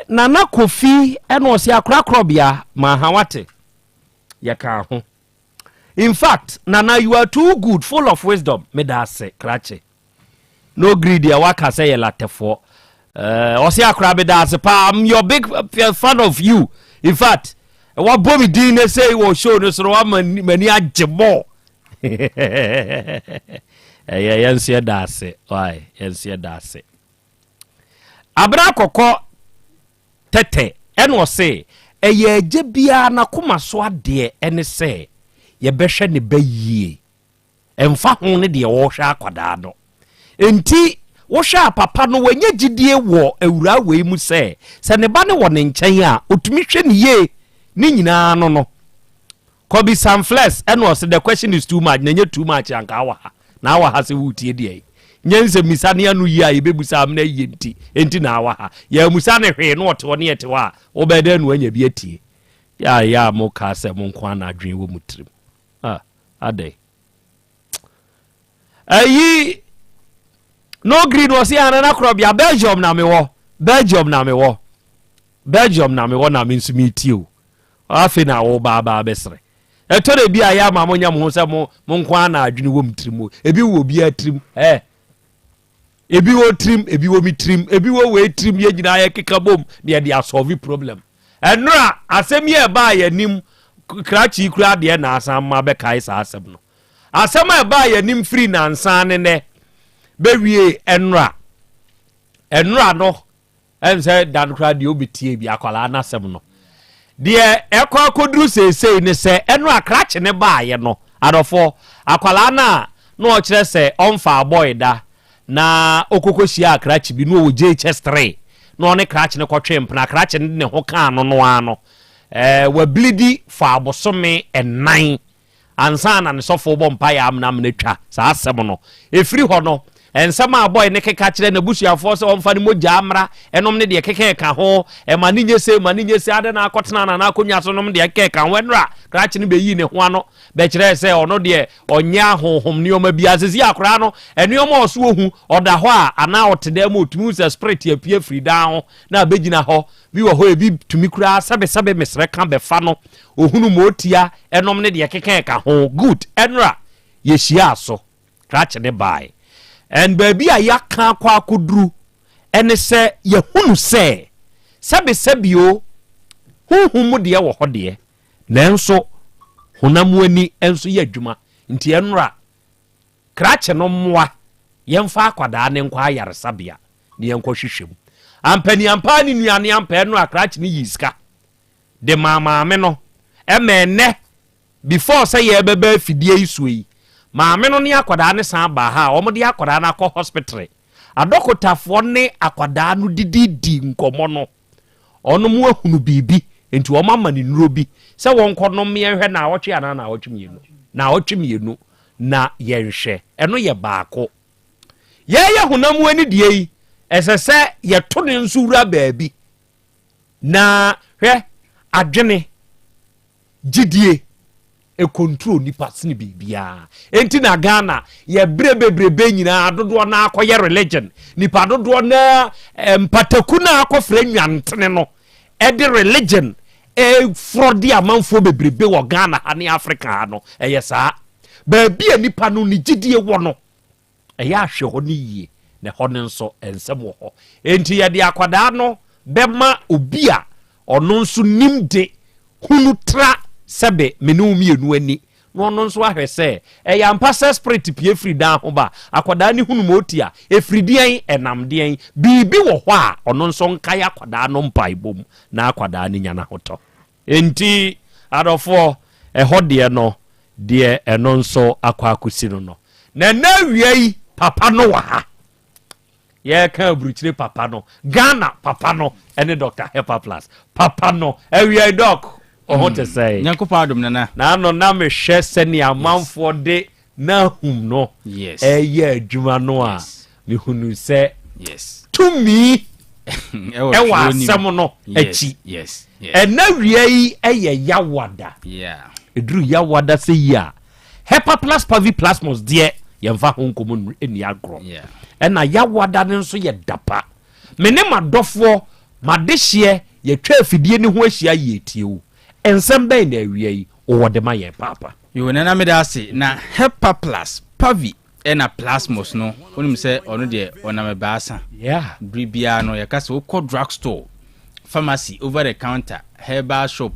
Nana Kofi ɛna ɔsɛ akora Korɔbea, ma ha wate, yɛka ho. In fact, Nana, you are too good, full of wisdom. Meda ase, krakye. No greed deɛ waka sɛ yɛ latɛfoɔ. Ɔse akora meda ase paa. I'm your big fan of you. In fact, wabɔ me din ne sɛ wɔ show no so no wama m'ani agye mɔ. Ɛyɛ yɛn nso yɛda ase. Why? Yɛn nso yɛda ase. Abena kɔkɔ tɛtɛ ɛna ɔse ɛyɛ agya biara n'akoma so adeɛ ɛne sɛ yɛbɛhwɛ ne ba yie ɛmfa ho ne deɛ ɔrehwɛ akwadaa no. Enti wohwɛ a papa no wanya gyidie wɔ awuraa wei mu sɛ sɛ ne ba no wɔ ne nkyɛn a ɔtumi hwɛ ne yie ne nyinaa no no. Kobe Sanfles ɛna ɔse the question is too much na ɛnyɛ too much anka awɔ ha na awɔ ha sɛ woretie deɛ yi nyɛ nsɛmmisa ne ano yie a yɛbɛbusa amena yie nti enti na awɔ ha yɛamusa ne hwee na ɔte hɔ ne yɛte hɔ a wobɛyɛ dɛn na wanya bi atie yɛ a yɛ a mokaa sɛ mo nko ara na adwene wɔ mo tirim ah adɛn ayi no green ɔse anana korɔbea Belgium na mewɔ Belgium na mewɔ Belgium na mewɔ na me nso metie o afei na wo ba ba bɛsrɛ ɛtɔ da bi a yɛ ama mo nyɛ mo ho sɛ mo mo nko ara na adwene wɔ mo tirim o ebi wɔ obiara tirim ɛ ebi wɔ tirim ebi wɔ mi tirim ebi wɔ wei tirim yɛ nyinaa yɛ keka bom na yɛde asɔlve problem ɛnora asɛm yi a ɛbaa yɛn anim krakye kura adeɛ na asan ma bɛkae saa asɛm no. Asɛm a ɛbaa yɛn anim firi nansa ne nɛ bɛwie ɛnora. Ɛnora no, ɛm sɛ da no koraa deɛ wobɛtie bi akwadaa no asɛm no. Deɛ ɛkɔ akɔduru seesei ne sɛ ɛnora krakye ne baayɛ no, adɔfoɔ, akwadaa no a na ɔkyerɛ sɛ ɔmfa abɔe da na ɔkɔkɔ hyia krakye bi na ɔwɔ JHS 3 na ɔne krakye no kɔtwe mpena, krakye no de ne ho kaa no no ara no, ɛɛ wabilidi fa abosome 4 ansa na ne sɔfo bɔ mpaeɛ amena amena twa saa asɛm no. Ɛfiri hɔ no, nsɛm a bɔe ne keka kyerɛ n'abusuafoɔ sɛ ɔmfa ne mogya mmra ɛnom ne deɛ keka ka ho, ɛma ne nyɛ se, ma ne nyɛ se, ade na akɔtena na n'akonnwa so nom deɛ keka ka ho. Ɛnora krakye no bɛyii ne ho ano bɛkyerɛɛ sɛ ɔno deɛ ɔnyɛ ahonhom nneɛma bi asesi akwaraa no nneɛma a ɔso ohu ɔda hɔ a anaa ɔte dan mu otumi hu sɛ spirit apue afiri dan ho na abɛgyina hɔ bi wɔ hɔ ebi tumi koraa sɛbesɛbe mesrɛ ka bɛfa no ohunu ma otia ɛnom ne deɛ keka ka ho. Good, ɛnora yɛhyia so krakye ne bae and baabi a yɛaka akɔ akɔduru ɛne sɛ yɛhunu sɛ sɛbesɛbe o honhom mu deɛ wɔ hɔ deɛ, nanso honam ani nso yɛ adwuma. Nti ɛnora krakye no mmoa yɛmfa akwadaa ne nkɔ ayaresabea ne yɛnkɔ hwehwɛ mu ampaniampa ne nnuane ampa. Ɛnora krakye no yi sika de maa maame no ɛma ɛnɛ before sɛ yɛbɛbɛ afidie yi so yi, maame no ne akwadaa ne san baa ha a wɔde akwadaa no akɔ hospital. Adɔkotafoɔ ne akwadaa no dididi nkɔmmɔ no, ɔno mu ahunu biribi nti wɔn ama ne nnuro bi sɛ wɔn kɔ nom yɛnhwɛ naawɔtwe anaa naawɔtwe 2 na yɛnhwɛ. Ɛno yɛ baako. Yɛyɛ honam ani deɛ yi, ɛsɛ sɛ yɛto ne nso wura baabi na hwɛ adwene gyidie ɛcontrol nipa sene biribiara. Enti na Ghana yɛberɛ bebrebe nyinaa dodoɔ na akɔyɛ religion, nipa dodoɔ na mpataku na akɔfrɛ nwantene no ɛde religion ɛforɔ de amanfoɔ bebrebe wɔ Ghana ha ne Africa ha no. Ɛyɛ saa baabi a nipa no ne gyidie wɔ no, ɛyɛ ahwɛ hɔ no yie na ɛhɔ no nso nsɛm wɔ hɔ. Enti yɛde akwadaa no bɛma obi a ɔno nso nim de hunu tra sɛbe me ne wo mmienu ani na ɔno nso ahwɛ sɛ ɛyɛ ampa sɛ spirit pie firi dan ho ba akwadaa ne hunu ma ɔti a ɛfiri deɛn ɛnam deɛn biribi wɔ hɔ a ɔno nso nkae akwadaa no mpaebɔ mu na akwadaa no nya n'ahotɔ. Enti adɔfoɔ, ɛhɔ deɛ no deɛ ɛno nso akɔ akɔsi no na ɛnɛ awia yi papa no wɔ ha. Yɛka aburukyire papa no, Ghana papa no, ɛne Dr Hepa Plus papa no. Awia yi, Doc, ɔho te sɛ? Nyankopɔn adom, Nana. Naano na mehwɛ sɛnea amanfoɔ de n'ahum no ɛyɛ adwuma no a mehunu sɛ tumi ɛwɔ ɛwɔ asɛm no akyi. Ɛna wia yi ɛyɛ Yawada. Ɛduru Yawada sɛ yi a, Hepa Plus Pavi Plasmos deɛ yɛmfa ho nkɔmmɔ nni agorɔ. Ɛna Yawada no nso yɛ dapa. Me ne m'adɔfoɔ m'adehyeɛ yɛtwa afidie ne ho ahyia yie tie wo nsɛm bɛn na awia yi wowɔ de ma yɛn paapa? Yo, Nana, meda ase. Na Hepa Plus Pavi ɛna Plasmos no, wonim sɛ ɔno deɛ ɔnam ɛbaasa. Bere biara no yɛka sɛ wokɔ drug store, pharmacy, over the counter, herbal shop,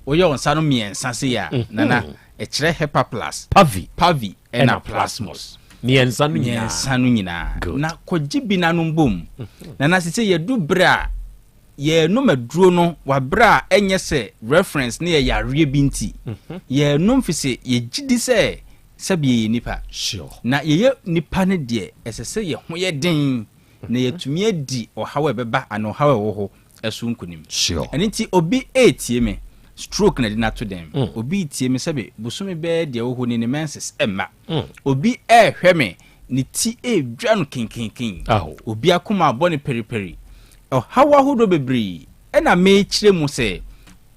woyɛ wo nsa no mmiɛnsa se a, Nana, ɛkyerɛ Hepa Plus, Pavi, Pavi ɛna Plasmos. Mmiɛnsa no nyinaa. Mmiɛnsa no nyinaa. Good. Na kɔgye bi nanom bom. Nana, sɛ yɛdu berɛ a yɛnom aduro no waberɛ a ɛnyɛ sɛ reference ne yɛ yareɛ bi nti yɛnom, fi sɛ yɛgye di sɛ sɛbi yɛyɛ nipa. Na yɛyɛ nipa no deɛ, ɛsɛ sɛ yɛ ho yɛ den na yɛtumi adi ɔhaw a ɛbɛba ana ɔhaw a ɛwɔ hɔ ɛso nkonim. Ɛno nti obi ɛretie me, stroke na de n'ato dɛm. Obi tie me, sɛbi bosome bɛɛ deɛ ɛwɔ hɔ ni ne menses ɛmma. Obi ɛrehwɛ me, ne ti ɛredwa no kenkenken. Aho. Obi akoma abɔ ne periperi, ɔhaw ahodoɔ bebree. Ɛna mekyerɛ mu sɛ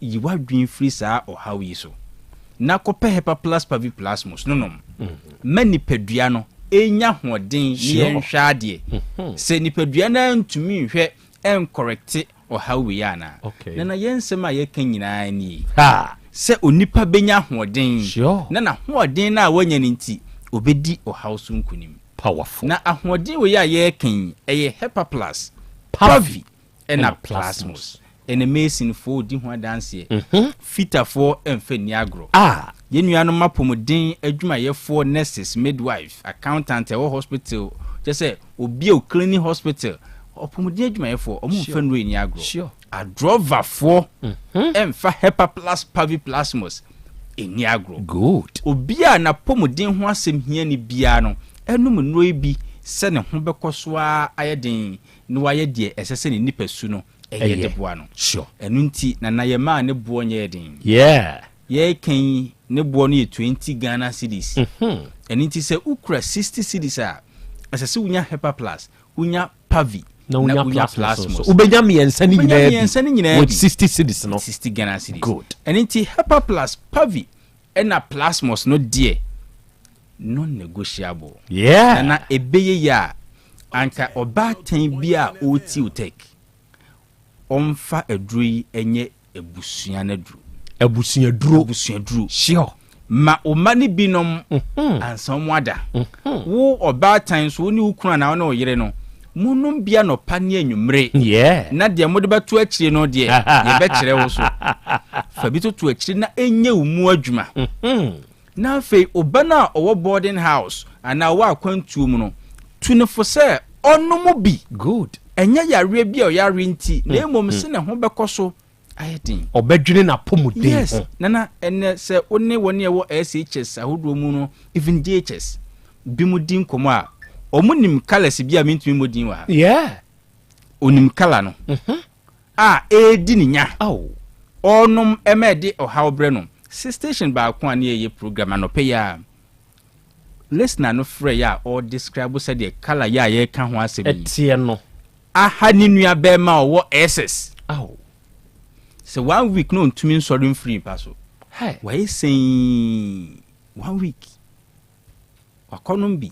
yi w'adwene firi saa ɔhaw yi so na kɔpɛ Hepa Plus Pavi Plasmos no nom ma nipadua no ɛnya hoɔden ne yɛnhwɛ adeɛ sɛ nipadua no antumi nhwɛ ɛncorrect ɔhaw wei anaa. Nana, yɛn nsɛm a yɛka nyinaa nie Ha. sɛ onipa bɛnya ahoɔden na n'ahoɔden no a wanya no nti obɛdi ɔhaw so nkonim. Powerful. Na ahoɔden wei a yɛreka yi, ɛyɛ Hepa Plus, Pavi ɛna Plasmos. Ɛna masonfoɔ di ho adanseɛ, fitafoɔ mfa nni agorɔ. Ah. Yɛn nuanom apɔmuden adwumayɛfoɔ, nurses, midwife, accountant ɛwɔ hospital, kyerɛ sɛ obi a ɔclean hospital, ɔpɔmuden adwumayɛfoɔ, ɔmo mfa nnuro yi ni agorɔ. Adrɔvafoɔ ɛmfa Hepa Plus Pavi Plasmos ɛni agorɔ. Obi a n'apɔmuden ho asɛm hia ni biara no, ɛnum nnuro yi bi sɛ ne ho bɛkɔ so ara ayɛ den na wayɛ deɛ ɛsɛ sɛ ne nipa su no ɛyɛ de boa no. Ɛno nti Nana, yɛ maa ne boɔ nyɛ den. Yɛreka yi, ne boɔ no yɛ 20 Ghana cedis. Ɛno nti sɛ wokura 60 cedis a, ɛsɛ sɛ wonya Hepa Plus, wonya Pavi, na wonya Plasmos nso. Wobɛnya mmiɛnsa no Wobɛnya nyinaa mmiɛnsa no bi nyinaa with bi. 60 cedis no. 60 Ghana cedis. Ɛno nti Hepa Plus, Pavi ɛna Plasmos no deɛ, non negotiable. Na ɛbɛyɛ yie a, anka ɔbaatan bi a ɔreti wo tech, ɔmfa aduro yi nyɛ abusua no aduro. Abusuaduro. Abusuaduro. Ma ɔma no binom ansa ɔmo ada. Wo ɔbaatan so, wo ne wo kunu anaa wo ne wo yere no, monom bia nɔpa ne anwummere. Na deɛ mode bɛto akyire no deɛ, yɛbɛkyerɛ wo so fa bi toto akyire na ɛnyɛ wo mu adwuma. Na afei ɔba no a ɔwɔ boarding house anaa ɔwɔ akwantuo mu no, tu ne fo sɛ ɔnom bi. Ɛnyɛ yareɛ bi a ɔyare nti, na mmom sɛ ne ho bɛkɔ so ayɛ den. Ɔbɛdwene n'apɔmuden ho. Nana, ɛnɛ sɛ wo ne wɔne ɛwɔ SHS ahodoɔ mu no, even JHS bi mu di nkɔmmɔ a, ɔmo nim colours bi a mentumi mmɔ din wɔ ha. Onim colour no a ɛredi ne nya. Ɔnom ɛma ɛde ɔhaw brɛ no. Sɛ station baako a ne yɛyɛ program anɔpɛ yi a, listener no frɛ yɛ a, ɔdescribe sɛdeɛ colour yɛ a yɛreka ho asɛm yi ɛteɛ no aha ne nua bɛrima a ɔwɔ SS sɛ one week na ɔntumi nsɔre mfiri mpa so. Hey. Wayɛ sɛn one week, wakɔnom bi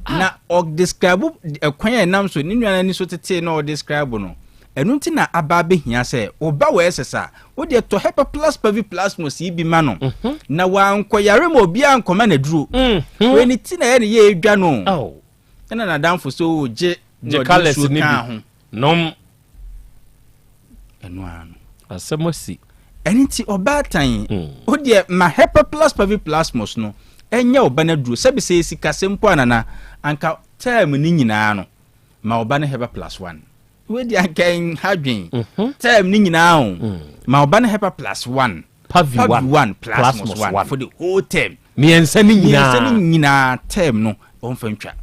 na ɔdescribe ɛkwan a ɛnam so ne nua no ani so tetee na ɔdescribe no. Ɛno nti na aba abɛhia sɛ ɔba wɔ SS a, wodeɛ tɔ Hepa Plus Pavi Plasmos yi bi ma no na wankɔyare ma obiara nkɔma n'aduro. Wei ne ti na ɛyɛ ne yɛ edwa no. Ɛna n'adamfo so gye na gye ɔde colours nsuo ne kaa bi ho. Nom. Ɛno ara no. Asɛm asi. Ɛno nti ɔbaatan, wodeɛ ma Hepa Plus Pavi Plasmos no ɛnyɛ ɔba no aduro. Sɛbi, sɛ yɛsi kase mpo anana, anka term no nyinaa no, ma ɔba no Hepa Plus one. Wei deɛ anka nha dwen. Term no nyinaa o, ma ɔba no Hepa Plus one, Pavi Pavi one, one, Plasmos Plasmos one one. for the whole term. Mmiɛnsa no Mmiɛnsa no nyinaa. Nyinaa term no, ɔmfa ntwa.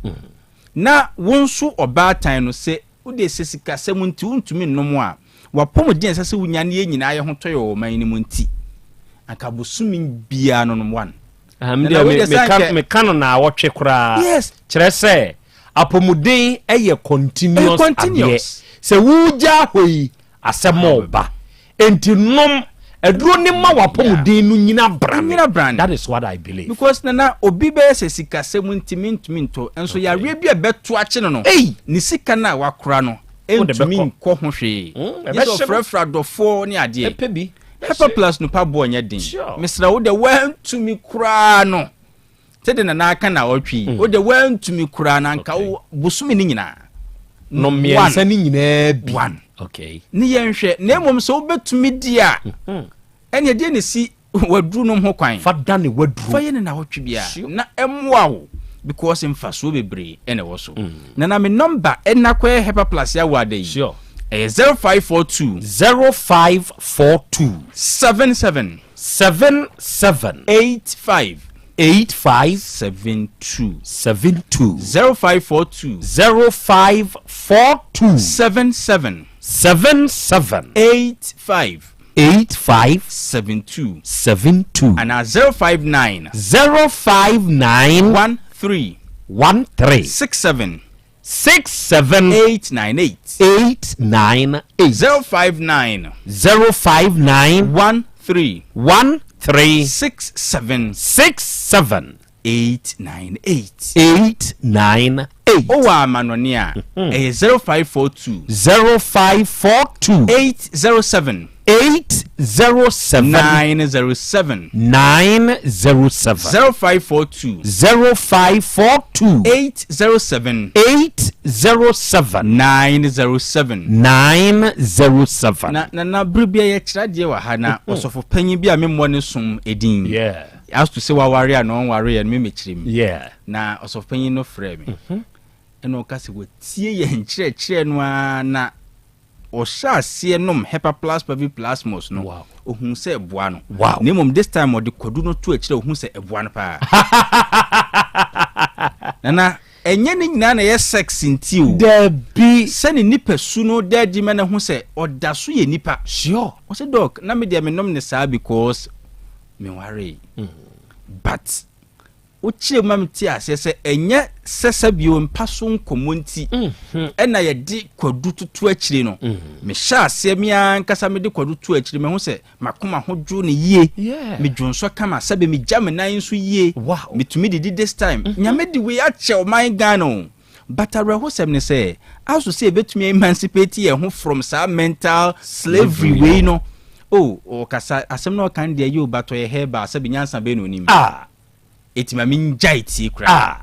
Na wo nso ɔbaatan no, sɛ wode sɛ sikasɛm nti wontumi nnom a, wapɔmuden a ɛsɛ sɛ wonya ne yɛn nyinaa yɛ ho tɔ yɛ wɔ ɔman no mu nti, anka bosome biara no nom one. Aham Na deɛ wei deɛ sɛ meka no na awɔtwe koraa. Kyerɛ sɛ apɔmuden ɛyɛ continuous. Ɛyɛ continuous. Adeɛ sɛ wogya hɔ yi, asɛm ɔba, enti nom aduro ne ma wapɔmuden no nyina brane. Nyina brane. That is what I believe. Because Nana, obi bɛyɛ sɛ sikasɛm nti mentumi ntɔ nso, yareɛ bi a ɛbɛto akye no, Ei! ne sika no a wakora no Wode ɛntumi bɛkɔ. nkɔ ho hwee. Gye sɛ Ɛbɛhye no. ɔfrɛfrɛ adɔfoɔ ne adeɛ. Ɛpɛ bi. Hepa Plus no pa boɔ nyɛ den. Mesrɛ wo, de woantumi koraa no, sɛde Nana aka na ɔtwe yi, wode woantumi koraa no, anka wo bosome no nyinaa no, mmiɛnsa no nyinaa bi. One. Ne yɛnhwɛ. Na mmom sɛ wobɛtumi di a, ɛneɛ deɛ ne si waduru nom ho kwan. Fa da ne waduro. Fa yɛ ne nawɔtwe biara na ɛmmoa wo, because mfasoɔ bebree ɛna ɛwɔ so. Na me number ɛna kɔyɛ Hepa Plus yɛ awɔ ada yi. Ɛyɛ 0542 0542 77 77 85 85 72. 72. 0542 0542 77 77 85 85 72. 72. Anaa 059 059 13 13 67 67 898. 898. 059 059 13 13 67 67 898. 898. Wowɔ amanɔne a, ɛyɛ 0542 0542 807 807 907. 907. 0542 0542 807 807 907. 907. Na bere bia yɛkyerɛ adeɛ wɔ ha na ɔsɔfo panyin bi a memmɔ ne som edin. As to sɛ waware a na ɔnware yɛ no, memɛkyerɛ mu. Na ɔsɔfopanyin no frɛ me ɛna ɔka sɛ wɔtie yɛn nkyerɛkyerɛ no ara na ɔhyɛ aseɛ nom Hepaplus Paviplasmos no. Ohun sɛ ɛboa no. Na mmom this time ɔde kwadu no to akyire a, ohun sɛ ɛboa no paa. Nana, ɛnyɛ ne nyinaa na ɛyɛ sex nti o. Dabi. Sɛ ne nipasu no da adi ma no hu sɛ ɔda so yɛ nipa. Ɔse doc, na me deɛ menom ne saa because menwaree. But wokyerɛ mu ma mete aseɛ sɛ ɛnyɛ sɛ sɛbio mpa so nkɔmmɔ nti ɛna yɛde kwadu toto akyire no. Mehyɛ aseɛ me ankasa mede kwadu to akyire, mahu sɛ makoma ho dwo ne yie. Medwo nsɔ kama, sɛbe megya me nan nso yie. Metumi didi this time. Nyame de wei akyɛ ɔman Ghana o, but awerɛhosɛm ne sɛ aso sɛ yɛbɛtumi emancipate yɛn ho from saa mental slavery wei no o. Ɔkasa asɛm na ɔka no deɛ yɛ o, but ɔyɛ herbal, sɛbe nyansa bɛɛ na onim. Ɛti ma mengyae tie koraa.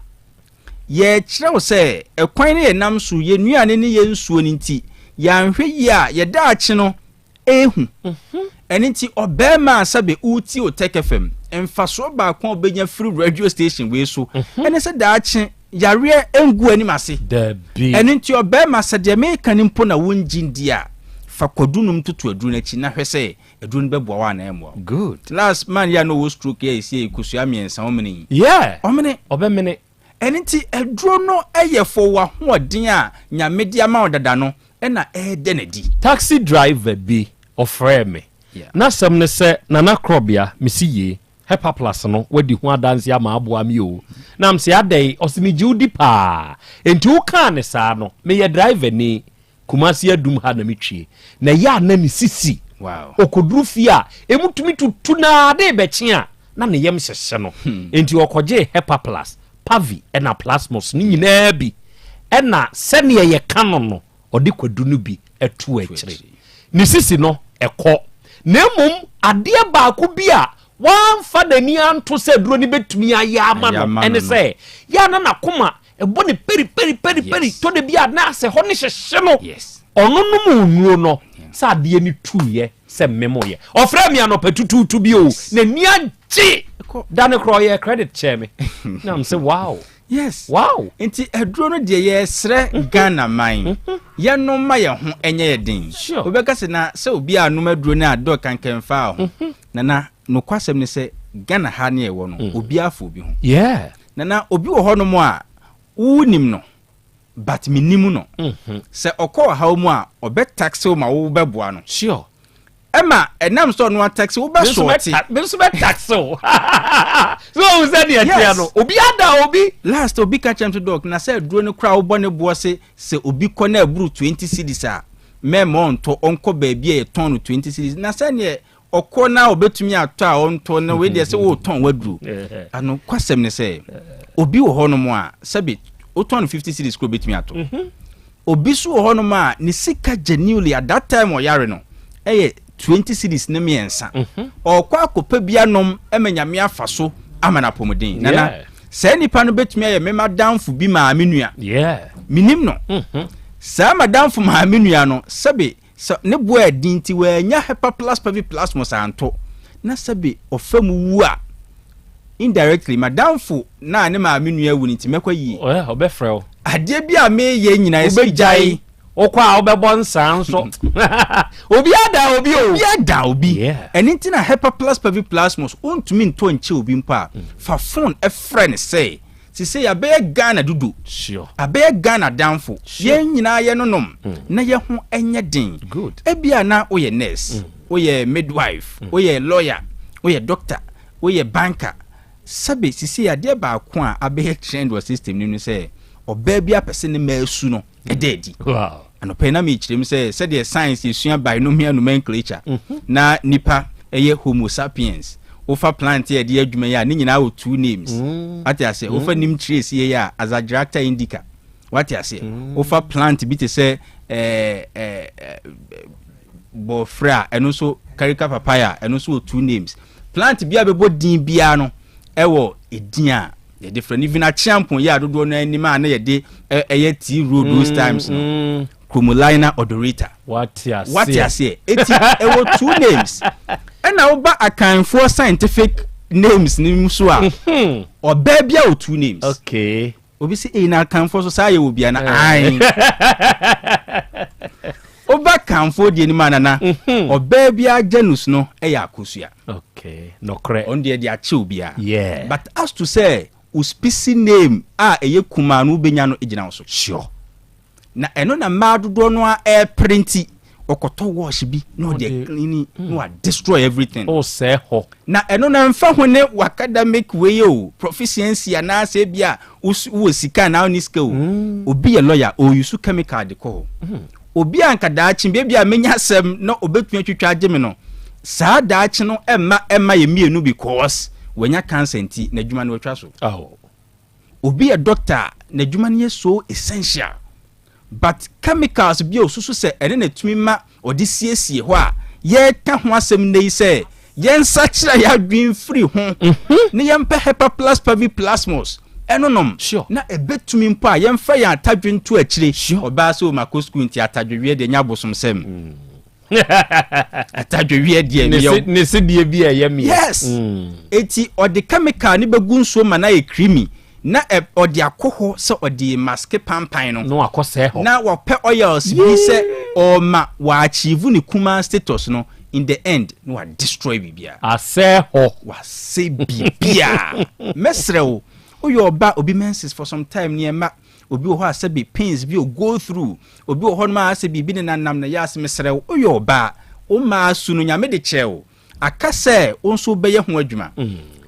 Yɛkyerɛ wo sɛ ɛkwan no yɛnam so, yɛn nnuane ne yɛn nsuo no nti, yɛanhwɛ yie a, yɛda akye no ɛhu. Ɛno nti ɔbɛrima a sɛbe wotie Otec FM, mfasoɔ baako a wobɛnya firi radio station wei so ɛne sɛ daakye yareɛ ngu anim ase. Dabi. Ɛno nti ɔbɛrima, sɛ deɛ meka no mpo na wongye ndi a, fa kwadu nom toto aduro no akyi na hwɛ sɛ aduro no bɛboa wo anaa ɛmmoa wo. Last man yi a na ɔwɔ stroke yɛ ɛsi kosua 3 ɔmene yi. Ɔmene. Ɔbɛmene. Ɛno nti aduro no yɛ fɔ w'ahoɔden a Nyame de ama wo dada no ɛna ɛɛdɛ n'adi. Taxi driver bi ɔfrɛɛ me. N'asɛm ne sɛ, Nana Korɔbea, mesi yie, Hepaplus no wadi ho adanse ama aboa me o. Na mese adɛn? Ɔse megye wo di paa. Enti wokaa ne saa no, meyɛ driver ni, Kumasi Adum ha na metwie. Na ɛyɛ a na ne sisi. Ɔkɔduru fie a, emu tumi tutu na ade rebɛkye a, na ne yam hyehye no. Enti ɔkɔgyee Hepaplus, Pavi ɛna Plasmos no nyinaa bi. Ɛna sɛdeɛ yɛka no no, ɔde kwadu no bi to akyire. Ne sisi no, ɛkɔ. Na mmom adeɛ baako bi a wamfa n'ani anto sɛ aduro no bɛtumi ayɛ ama no ɛne sɛ, yɛ a na n'akoma ɛbɔ ne peri peri peri peri tɔ de bi a na asɛ hɔ ne hyehye no. Ɔno nom nnuro no sɛ adeɛ no tuiɛ sɛ mmemoyɛ. Ɔfrɛ me anɔpa tutuutu bi o, n'ani agye da no korɔ ɔyɛ credit kyɛɛ me na m sɛ wow. Nti aduro no deɛ, yɛsrɛ Ghana man, yɛnom ma yɛn ho ɛnyɛ yɛ den. Wobɛka sɛ na sɛ obi a nom aduro no a dɔ kankɛmfaa ho. Nana, nokwasɛm ne sɛ Ghana ha ne ɛwɔ no, obi afo obi ho. Nana, obi wɔ hɔnom a wonim no, but menim no sɛ ɔkɔ ɔhaw mu a, ɔbɛ taxi wo ma wo bɛboa no. Ɛma ɛnam sɛ ɔno ataxi wo bɛsɔɔte. Me nso bɛ taxi wo so ohun sɛ deɛ teɛ no, obi ada obi. Last obi ka kyerɛ m sɛ, Doc, na sɛ aduro no koraa wobɔ ne boɔ se sɛ obi kɔ na aburu 20 cedis a, mɛma ɔntɔ, ɔnkɔ baabi a yɛtɔn no 20 cedis, na sɛneɛ ɔkɔ na ɔbɛtumi atɔ a ɔntɔ no, wei deɛ sɛ wɔretɔn waduro ano. Kwasɛm ne sɛ obi wɔ hɔnom a sɛbi wotɔn no 50 cedis koro, obɛtumi atɔ. Obi so wɔ hɔnom a ne sika genuinely at that time ɔyare no ɛyɛ 20 cedis ne 3, ɔkɔ akɔpɛ bi anom ɛma Nyame afa so ama no apɔmuden. Nana, saa nipa no bɛtumi ayɛ me madamfo bi maame nua. Menim no. Saa madamfo maame nua no, sɛbe sɛ ne boa ɛdi nti wɔanya Hepaplus Paviplasmos anto na sɛbe ɔfa mu wu a, indirectly madamfo na ne maame nua wu no nti mɛkɔ yie. Ɔbɛfrɛ wo. Adeɛ bi a meyɛ nyinaa ɛsɛ gyae. Wokɔ a wobɛbɔ nsaa nso, obi ada obi o. Obi ada obi. Ɛno nti na Hepaplus Paviplasmos wontumi ntɔ nkyɛ obi mpo a, fa phone ɛfrɛ ne sɛ sise yɛabɛyɛ Ghana dodo. Abɛyɛ Ghana danfo. Yɛn nyinaa yɛnonom na yɛ ho ɛnyɛ den. Ebia na woyɛ nurse, woyɛ midwife, woyɛ lawyer, woyɛ doctor, woyɛ banker. Sɛbe sise adeɛ baako a abɛyɛ trend wɔ system no mu sɛ ɔbaa bi apɛ sɛ ne mmaa su no ɛda adi. Anɔpɛ na mekyerɛ mu sɛ sɛdeɛ science yɛsua binomial nomenclature na nipa ɛyɛ Homo sapiens, wofa plant yɛ de adwuma yi a, ne nyinaa wɔ two names. Wate aseɛ? Wofa neem tree yɛ yi a, Azadirachta indica. Wate aseɛ? Wofa plant bi te sɛ bɔɔfrɛ a, ɛno nso Carica papaya, ɛno nso wɔ two names. Plant bi a bɛbɔ din biara no ɛwɔ edin a yɛde frɛ no. Even akyeampɔn yi a dodoɔ no anim a na yɛde ɛyɛ tea road those times no, Chromolaena odorata. Wate aseɛ. Wate aseɛ? Eti ɛwɔ two names. Ɛna woba Akanfoɔ scientific names ne mu so a, ɔbaa bi a wɔ two names. Obi sɛ eyi na akanfoɔ so saa yɛ wɔ bia na ae. Woba kanfoɔ deɛ nim a, nana, ɔbaa bi a genus no ɛyɛ Akosua. Okay, nokorɛ. Ɔno deɛ de akyɛ obiara. But as to sɛ wo species name a ɛyɛ kumaa no, wobɛnya no gyina wo so. Na ɛno na mmaa dodoɔ no a ɛɛpere nti ɔkɔtɔ wash bi na ɔde Ɔde- clean na wa destroy everything. Wosɛe hɔ. Na ɛno na mfa ho ne w'academic wei o, proficiency anaasɛ bi a wowɔ sika anaa wonni sika o. Obi yɛ lawyer, ɔuse chemical de kɔ hɔ. Obi a nka daakye beebi a menya asɛm na obɛtumi atwitwa agye me no, saa daakye no ɛmma yɛ mmienu because wanya cancer nti n'adwuma no watwa so. Oh. Obi yɛ doctor a, n'adwuma no yɛ so essential, but chemicals bi a osusu sɛ ɛne na tumi ma ɔde siesie hɔ a yɛreka ho asɛm nnɛ yi sɛ yɛnsakyerɛ yɛ adwene firi ho ne yɛmpɛ Hepa Plus Pavi Plasmos ɛno nom. Na ɛbɛtumi mpo a yɛmfa yɛn atadwe nto akyire. Ɔbaa sɛ ɔmakɔ sukuu nti atadweweɛ deɛ nyɛ abosomsɛm, atadweweɛ deɛ meyɛ ne sedeɛ bi a ɛyɛ meɛ. Yes. Eti ɔde chemical ne bɛgu nsuo ma na yɛ creamy na ɔde akɔ hɔ sɛ ɔde mask pampan no. Na wakɔsɛe hɔ. Na wɔpɛ oils bi sɛ ɔma wɔachieve ne kumaa status no, in the end na wa destroy biribiara. Asɛe hɔ. Wasɛ biribiara. Mɛsrɛ wo, woyɛ ɔba, obi menses for some time nneɛma, obi wɔ hɔ a sɛbi pains bi o go through, obi wɔ hɔ nom a sɛ biribi ne nanam na yɛ ase. Mesrɛ wo, woyɛ ɔbaa, wo maa su no Nyame de kyerɛ wo, aka sɛ wo nso wobɛyɛ ho adwuma.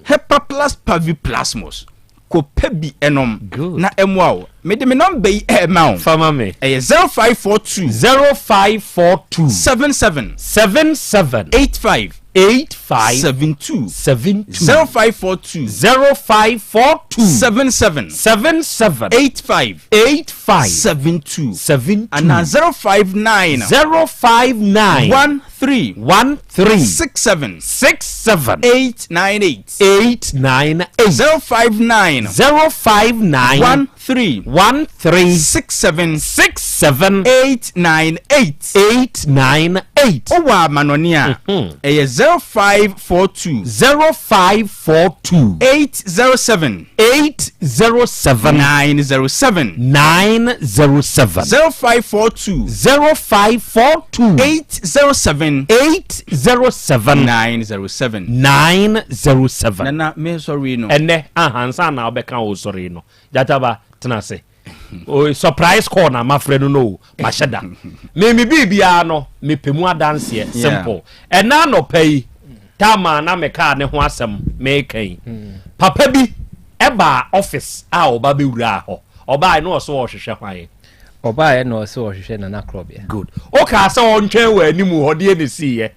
Hepa Plus Pavi Plasmos, kɔpɛ bi ɛnom. Good. Na ɛmmoa wo. Mede me number yi ɛɛma wo. Fama me. Ɛyɛ 0542 0542 77 77 85 85 72. 72. 0542 0542 77 77 85 85 72 72. Ana 059 059 13 13 67 67 898. 898. 059 059 13 13 67 67 898. 898. Wowɔ amanɔne a, ɛyɛ 0542 0542 807 807 907. 907. 0542 0542 807 807 907. 907. Nana, mesɔre no. Ɛnɛ ahansa na wobɛka wo sɔre no, gyataba tena ase. O, surprise call na mafrɛ no o, mahyɛ da meme biribiara no mepɛ mu adanseɛ. Simple. Ɛna anɔpa yi tama na mekaa ne ho asɛm meka yi, papa bi ɛbaa office a ɔba bɛwuraa hɔ, ɔbaa ne ɔso ɔhwehwɛ hwan? Ɔbaeɛ na ɔsɛ ɔhwehwɛ Nana Korɔbea. Good. Wokaa sɛ ɔntwɛn wɔ anim hɔ, deɛ ne siiɛ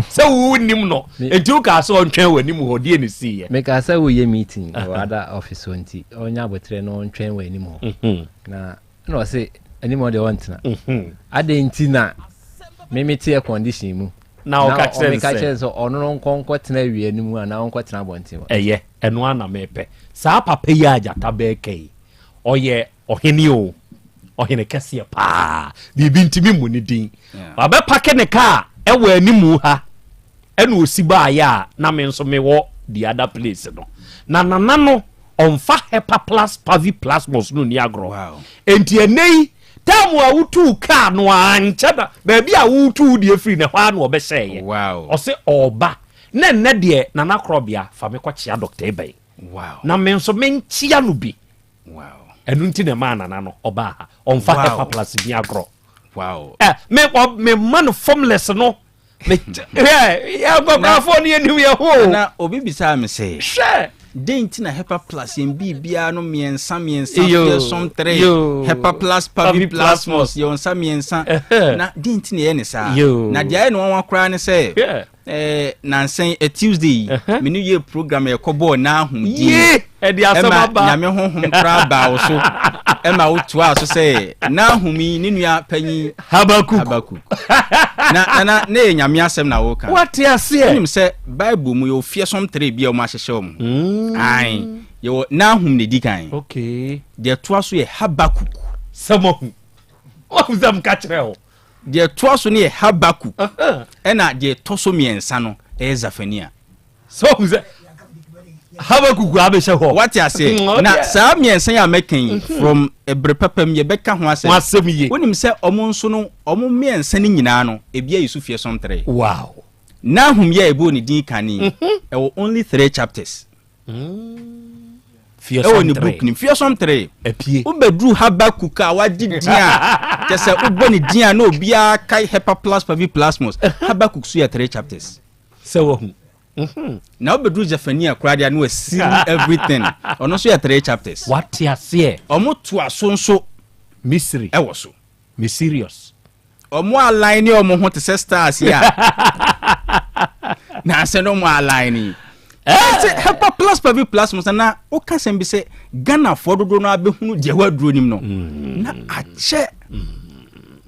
sɛ wo nim no, enti wokaa sɛ ɔntwɛn wɔ anim hɔ, deɛ ne siiɛ? Meka sɛ woyɛ meeting wɔ ada office hɔ nti ɔnya abotrɛ na ɔntwɛn wɔ anim hɔ. Na na ɔse anim hɔ deɛ ɔntena. Adɛn nti na meme te air condition mu? Na ɔka kyerɛ no ɔmeka sɛ kyerɛ no sɛ ɔno no nkɔ nkɔtena awia no mu anaa ɔnkɔtena abɔnten hɔ. Ɛyɛ ɛno ana mepɛ saa papa yi a gyata bɛɛka yi, ɔyɛ ɔhene o, ɔhene kɛseɛ paa, biribi ntimi mu ne din. Wabɛpark ne kaa ɛwɔ animu ha, ɛna osi baayɛ a na me nso mewɔ the other place no, na nana no ɔmfa Hepa Plus Pavi Plasmos no ni agorɔ. Enti ɛnɛ yi time a wotuu kaa no a nkyɛ na baabi a wotuu deɛ firi na ɛhɔ a na ɔbɛhyɛeɛ. Ɔse ɔɔba na ɛnɛ deɛ, Nana Korɔbea, fa me kɔkyea Dr. Ebɛn na me nso menkyea no bi. Ɛno nti na ɛmaa nana no ɔbaa ha. Ɔmfa Hepa Plus ni agorɔ. Ɛ me ɔ me ma no formless no me hwɛ yɛ nkɔkorafoɔ no yɛnim yɛ ho. Na obi bisaa me sɛ hwɛ den nti na Hepa Plus yɛn biribiara no mmiɛnsa mmiɛnsa, Yo, yɛsɔm tere yo. Hepa Plus Pavi Pavi Plasmos, yɛwɔ nsa mmiɛnsa, na den nti na yɛyɛ ne saa? Yo. Na deɛ ayɛ no nwanwa koraa ne sɛ nansɛn Tuesday yi me ne yɛ program yɛkɔ bɔɔ n'ahom din. Ye ɛde asɛm ɛma aba. Nyame honhom koraa baa wo so ɛma wotoaa so sɛ n'ahom yi ne nua panyin Habakuk. Habakuk na na ne yɛ Nyame asɛm na woka. Wate aseɛ. Wonim sɛ Bible mu yɛwɔ fearsome three bi a wɔn ahyehyɛ wɔn. Ae, yɛwɔ Nahum na edi kan. Deɛ ɛtoa so yɛ Habakuk. Sɛ mahu wahu sɛ mka kyerɛ wo. Deɛ ɛtoa so no yɛ Habakuk, ɛna deɛ ɛtɔ so mmiɛnsa no ɛyɛ Zafania. Sɛ wahu sɛ Habakuk abɛhyɛ hɔ. Wate aseɛ? Na saa mmiɛnsa yi a mɛka yi, from ɛberɛ papa mu yɛbɛka ho asɛm. Ho asɛm yie. Wonim sɛ ɔmo nso no, ɔmo mmiɛnsa no nyinaa no, ebi ayi so fearsome 3. Wow. Nahum yi a yɛbɔɔ ne din kane yi, ɛwɔ only 3 chapters. Fearsome Ɛwɔ ne 3. book nim, fearsome 3. Apie. Wobɛduru Habakuk a wagye din a, kyɛ sɛ wobɔ ne din a na obiara kae Hepaplus Paviplasmus. Habakuk so yɛ 3 chapters. Sɛ wahu. Na wobɛduru Zephaniah koraa deɛ na wasiri everything. Ɔno nso yɛ 3 chapters. Wate aseɛ. Ɔmo toa so nso Misiri. ɛwɔ so. Me serious. Ɔmo align ne ɔmo ho te sɛ stars yi a. Na asɛ no ɔmo align yi. Sɛ Hepaplus Paviplasmus na woka sɛm bi sɛ Ghanafoɔ dodoɔ no abɛhunu deɛ waduro nim no. Na akyɛ.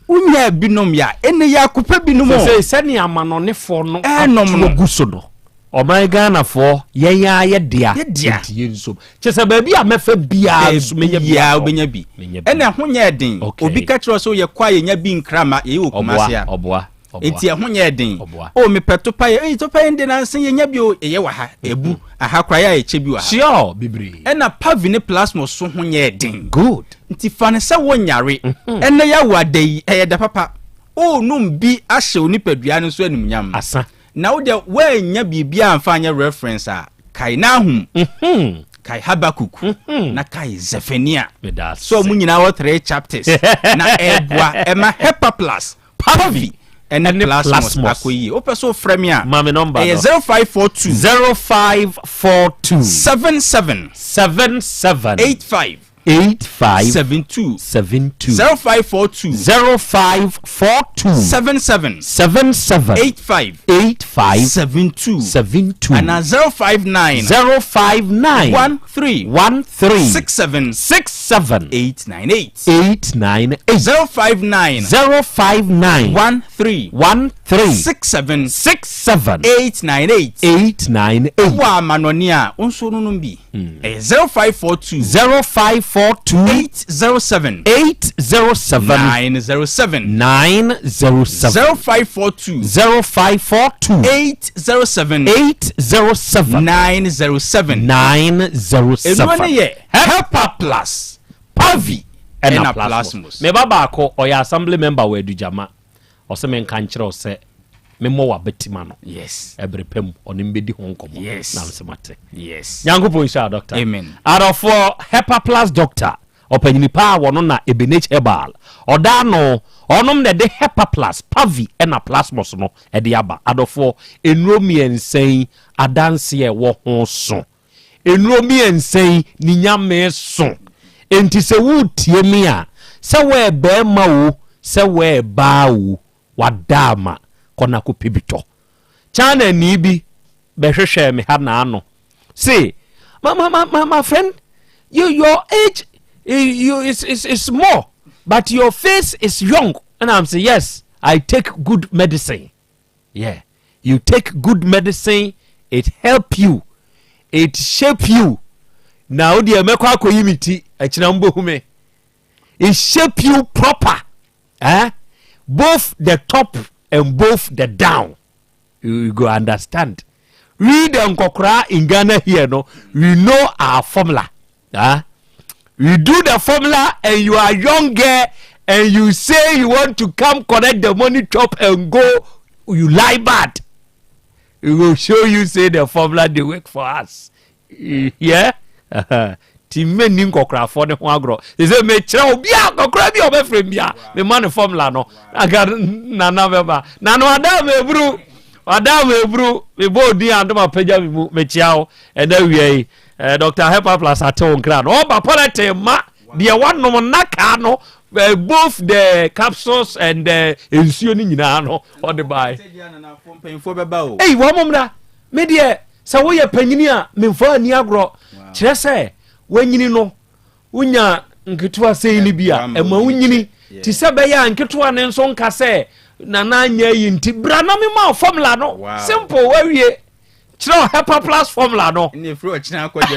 Wonya binom ya, ɛnɛ yɛ akopɛ binom o. Sɛ sɛnea amanɔnefoɔ no Ɛnom ato no. agu so no, ɔman Ghanafoɔ yɛn ara yɛ dea. Yɛ dea. Nti yɛn nso. Kyɛ sɛ baabi a mɛfa biara nso menya bi Biara atɔ. wobɛnya bi. Menya bi. Ɛna ɛho nyɛ den. Okay. Obi ka kyerɛ wo sɛ woyɛ kɔ a yɛnya bi nkra ma yɛyɛ wɔ Kumasi a. Ɔboa, ɔboa, ɔboa. Nti ɛho nyɛ den. Ɔboa. O mepɛ topa yɛ, ei topa yɛ nde nansa yɛnya bi o, ɛyɛ wɔ ha, ɛbu, aha koraa yɛ a yɛkyɛ bi wɔ ha. Sure, bebree. Ɛna Pavi ne Plasmos so ho nyɛ den. Good. Nti fa no sɛ wonyare. Ɛnɛ yɛ awo ada yi, ɛyɛ da papa. O nom bi ahyɛ wo nipadua no nso animuonyam. Asa. Na wo deɛ woannya biribiara amfa anyɛ reference a, kae Nahum, kae Habakuk, na kae Zephaniah. Meda ase. So ɔmo nyinaa wɔ 3 chapters na ɛboa ɛma Hepaplus, Pavi, ɛne Ɛne Plasmos Plasmos. akɔ yie. Wopɛ sɛ wofrɛ me a, Ma me number ɛyɛ no. 0542 0542 77 77 85 85 72 72 0542 0542 77 77 85 85 72 72 ana 059 059 13 13 67 67 898 898 059 059 13 13 67 67 898 898 Wɔ amanɔne a wo nso no nom bi ɛyɛ 0542 0542 807 807 907 907 0542 0542 807 807 907 907. Ɛno ne yɛ Hepaplus, Pavi ɛna ɛna Plasmos. Plasmos. Me ba baako ɔyɛ assembly member wɔ Adugyama. Ɔsɛ menka nkyerɛ wo sɛ memmɔ w'abatima no. Yes. Ɛbere pa mu ɔne mbɛdi ho nkɔmmɔ. Yes. Na mesɛ mate. Yes. Nyankopɔn nhyira doctor. Amen. Adɔfoɔ Hepaplus doctor ɔpanyini paa wɔ no na Ebenage Herbal ɔda ano ɔnom na ɛde Hepaplus, Pavi ɛna Plasmos no ɛde aba. Adɔfoɔ nnuro mmiɛnsa yi adanseɛ ɛwɔ ho so. Nnuro mmiɛnsa yi ne nyame so. Enti sɛ woretie me a, sɛ woyɛ bɛrima o, sɛ woyɛ baa o, wada ama kɔ na kɔpɛ bi tɔ. China ni bi bɛhwehwɛɛ me ha naano. Se, my, my, my, my, my friend, you, your age you, is more, but your face is young. And I'm saying, yes, I take good medicine. Yeah, you take good medicine, it help you, it shape you. Now, dear, mɛkɔ akɔyi me ti, ɛkyina mbɔhu me. It shape you proper. Eh? Both the top and both the down. You go understand. We the nkɔkora in Ghana here, no, we know our formula. Ah? We do the formula and you are young girl and you say you want to come collect the money chop and go, you lie bad. We will show you say the formula they work for us. Yeah? Ti mmenni nkɔkorafoɔ ne ho agorɔ. Sɛ mekyerɛ wo bia nkɔkora bi a ɔbɛfrɛ m bia mema ne formula no. Anka nana bɛba. Nana wada ma eburu. Wada ma eburu. Mebɔ odin adom apagya me mu. Mekyia wo. Ɛna wia yi. Dr. Hepaplus ate wo nkra no. Ɔba pɔlɛte ma deɛ wanom naka no both the capsules and the nsuo no nyinaa no ɔde bae. Mpanyinfoɔ bɛba o. Ei, wɔn mo mmra. Me deɛ sɛ woyɛ panyini a memfa ani agorɔ. Kyerɛ sɛ wanyini no wonya nketewa sei no bi a ɛma wonyini te sɛ bɛyɛ a nketewa ne nso nka sɛ nana anyɛ yi nti bra na mema wo formula no. Wow. Simple, wawie. Kyerɛ Hepaplus formula no. Ɛne efiri ɔkyena akɔgye.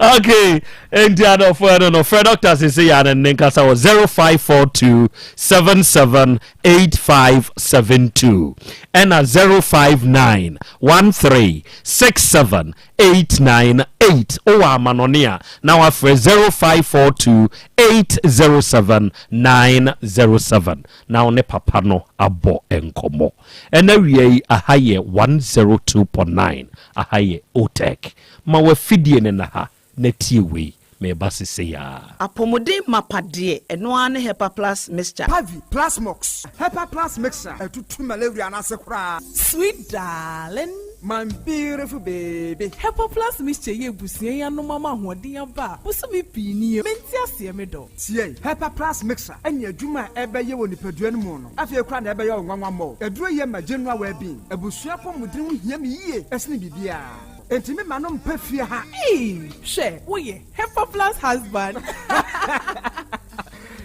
Okay, enti adɔfoɔ, ɛno no, frɛ doctor sese yɛ ane ne nkasa wɔ 0542 778572 ɛna 059 13 67 898. Wowɔ amanɔne a, na wafrɛ 0542 807 907 na wo ne papa no abɔ nkɔmmɔ. Ɛna wie yi, aha yɛ 102.9, aha yɛ Otec. Ma wafidie ne na ha na tie wei, meba sese yaa. Apɔmuden mapa deɛ, ɛno ara ne Hepa Plus mixture. Pavi Plasmox, Hepa Plus mixture ɛtutu malaria n'ase koraa. Sweet darling. My beautiful baby. Hepa Plus mixture yɛ ebusua yi anom ama ahoɔden aba a bosomi pii nie. Mente aseɛ, me dɔ. Tie, Hepa Plus mixture ɛne adwuma a ɛbɛyɛ wɔ nipadua no mu no, afei koraa na ɛbɛyɛ wo nwanwa mmɔ. Aduro yɛ ma general well-being. Abusua pɔmuden ho hia me yie ɛsene biribiara, enti me ma no mpɛ fie ha. Ee, hwɛ, woyɛ Hepa Plus husband.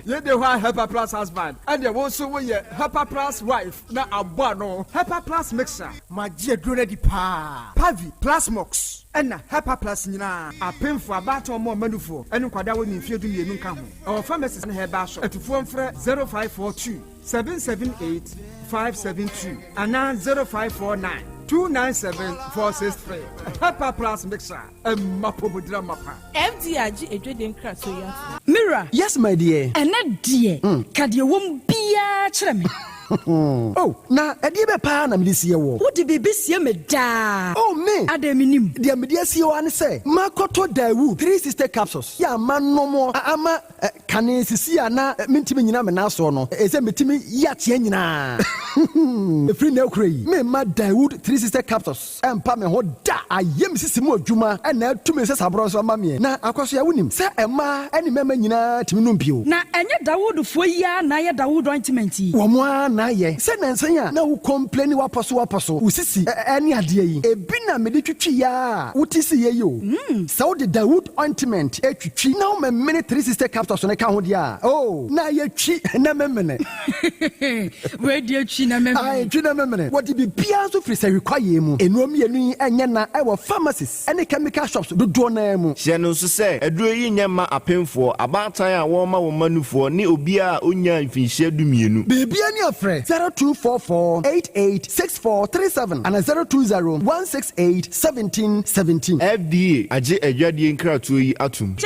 Yɛde hɔ a, Hepa Plus husband, ɛdeɛ wo nso woyɛ Hepa Plus wife na abɔ ano. Hepa Plus mixture, magye aduro no adi paa. Pavi Plasmox ɛna Hepa Plus nyinaa, apemfo, abaatan, ɔmo ɔmanufoɔ ɛne nkwadaa wɔ ne mfeɛ 12 nka ho. Ɛwɔ pharmacies ne herbal shop. Atufoɔ mfrɛ 0542 778 572 anaa 0549 297 463. Hepa Plus mixture, ɛma pomodira mapa. FDA agye edwede nkratoɔ yi ato. Mira. Yes, my dear. Ɛnɛ deɛ, ka deɛ wɔm biara kyerɛ me. Oh, na ɛdeɛ bɛ paa na mede sie wɔ? Wode biribi sie me daa. Oh, me adɛn, menim? Deɛ mede asie wɔ ne sɛ makɔtɔ Dawu 360 capsules yɛ ama nom ama kane sisi a na mentumi nyina me nan soɔ no, ɛsɛ metumi yi ateɛ nyinaa. Ɛfiri na akura yi, memma Dawood 360 capsules ɛmpa me ho da. Ayɛ me sisi mu adwuma ɛna atumi sɛ saborɔ nso ama meɛ. Na akɔ so a, wonim sɛ ɛmaa ɛne mmarima nyinaa tumi nom bio. Na ɛnyɛ Dawoodfoɔ yi a na ayɛ Dawood ointment yi? Wɔ mo ara na ayɛ sɛ nansan a na wo complain, wapɔ so wapɔ so, wo sisi ɛne adeɛ yi ebi na mede twitwi ya a wote si yɛ yi o. Sɛ wode Dawood ointment etwitwi na woma mene 360 capsules no ka ho deɛ a, oh, na yɛtwi na memene. Wei deɛ, twi na memene. Ae, twi na memene. Wɔde biribiara nso firi sɛ hwekwaeɛ mu. Nnuro mmienu yi ɛnyɛ na ɛwɔ pharmacies ɛne chemical shops dodoɔ naa mu. Hyɛ no nso sɛ aduro yi nyɛ mma apemfoɔ, abaatan a wɔrema wɔn mma nufoɔ ne obiara a ɔnyaa mfinhyia 12. Biribia ne afrɛ 0244 88 6437 ana 020 168 17 17. FDA agye adwadeɛ nkratoɔ yi atom.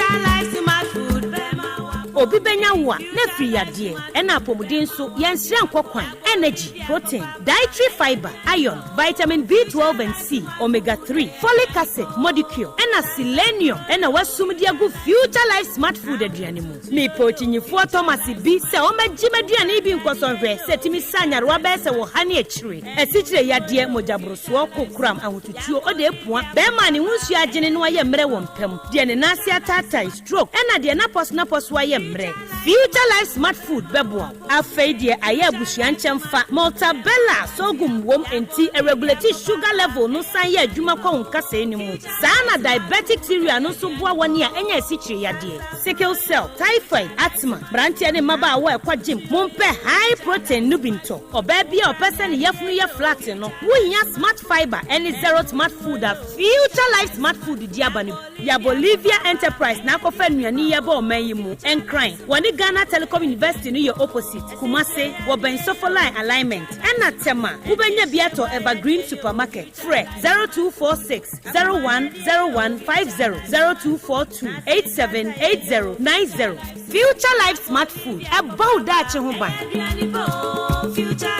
Obi bɛnya wo a na afiri yadeɛ ɛna apɔmuden nso, yɛnsrɛ nkɔ kwan. Energy, protein, dietary fiber, iron, vitamin B12 and C, omega 3, folic acid, modicure ɛna selenium ɛna wasum de agu Future Life Smart Food aduane mu. Mepɛ okyinyifoɔ Thomas bi sɛ ɔmɛgye m'aduane bi nkɔsɔnhwɛ sɛ tumi sa nyarewa bɛyɛ sɛ wɔ ha ne akyire: asikyire yadeɛ, mogyaborosoɔ, kokoram, ahotutuo, ɔde epua, bɛrima ne ho nsuo agyene no ayɛ mmerɛ wɔ mpam, deɛ ne nan ase ataatae, stroke, ɛna deɛ napɔso napɔso ayɛ mmerɛ. Future Life Smart Food bɛboa wo. Afei deɛ, ayɛ abusua nkyɛn fa Maltabella sorghum wom, nti ɛregulate sugar level no, san yɛ adwuma kɔ wo nkasɛɛ no mu saa. Na diabetic cereal no nso boa wɔne a ɛnyɛ asikyire yadeɛ, sickle cell, typhoid, asthma. Mmeranteɛ ne mmabaawa a ɛkɔ gym, mompɛ high protein no bi ntɔ. Ɔbaa bi a ɔpɛ sɛ ne yafunu yɛ flat no, wohia smart fiber ɛne Zero Smart Food a Future Life Smart Food di aba no. Yɛ Bolivia Enterprise na akɔfa nnuane yi ɛbɔ ɔman yi mu. Nkran, wɔne Ghana Telecom University no yɛ opposite. Kumase, wɔbɛn Sofoline alignment, ɛna Tɛma, wobɛnya bi atɔ Evergreen Supermarket. Frɛ 0246 010150, 0242 878090. Future Life Smart Food, ɛbɔ wo daakye ho ban.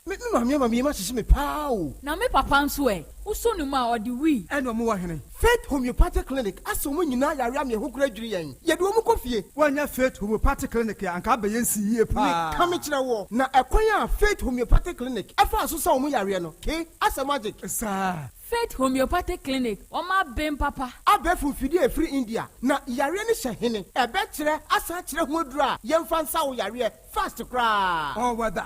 Me maame ama mi ma hyehyɛ me paa o. Na me papa nso ɛ, wosɔ ne mu a, ɔde wii. Ɛna ɔmo wɔ hene? Faith Homeopathic Clinic asɛ ɔmo nyinaa yare ama ɛho kura dwiri yɛn, yɛde ɔmo kɔ fie. Wɔnyɛ Faith Homeopathic Clinic a, anka abɛyɛ nsi yie paa. Meka me kyerɛ wɔ na ɛkwan a Faith Homeopathic Clinic ɛfa so sɛ ɔmo yareɛ no ke asɛ magic saa. Faith Homeopathic Clinic, wɔn abɛn papa. Abɛɛfo mfidie a ɛfiri India na yareɛ no hyɛ hene, ɛbɛkyerɛ asan kyerɛ ho aduro a yɛmfa nsa wo yareɛ fast koraa. Ɔwɛda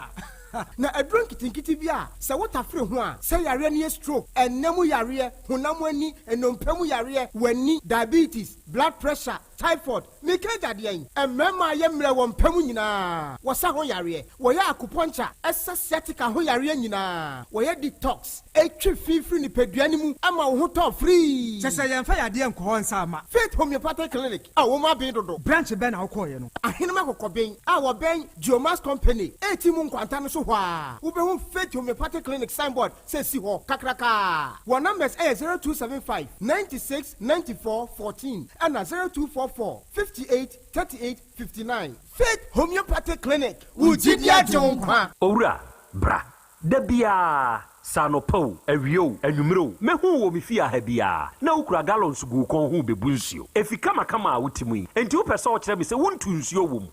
na aduro nketenkete bi a sɛ wotafere ho a, sɛ yareɛ no yɛ stroke, ɛnam yareɛ, honam ani, nnompe mu yareɛ, w'ani, diabetes, blood pressure. Typhoid, Meka agya deɛn? Mmarima a yɛ mmerɛ wɔ mpa mu nyinaa, wɔsa ho yareɛ. Wɔyɛ acupuncture, ɛsa sciatica ho yareɛ nyinaa. Wɔyɛ detox, ɛtwe fi firi nipadua no mu ma wo ho tɔ firii. Kyɛ sɛ yɛmfa yadeɛ nkɔ hɔ nsa mma. Faith Homeopathic Clinic a wɔn aben dodo. Branch bɛn na wokɔeɛ no? Ahenem Akokɔben a wɔbɛn Geomax Company a mu nkwanta no so hɔ a, wobɛhu Faith Homeopathic Clinic signboard sɛ si hɔ kakrakaa. Wɔn numbers ɛyɛ 0275 96 94 14 ɛna 0244 58 38 59. Faith Homeopathic Clinic, wo gyidi agye wo nkwa. Owura, bra. Da biara, sɛ anɔpa o, awia o, anwummerɛ o, mɛhu wo wɔ me fie ha biara na wokura gallons gu wo kɔn ho bɛbu nsuo. Efi kamakama a wote mu yi, enti wopɛ sɛ ɔkyerɛ me sɛ wontu nsuo wɔ mu?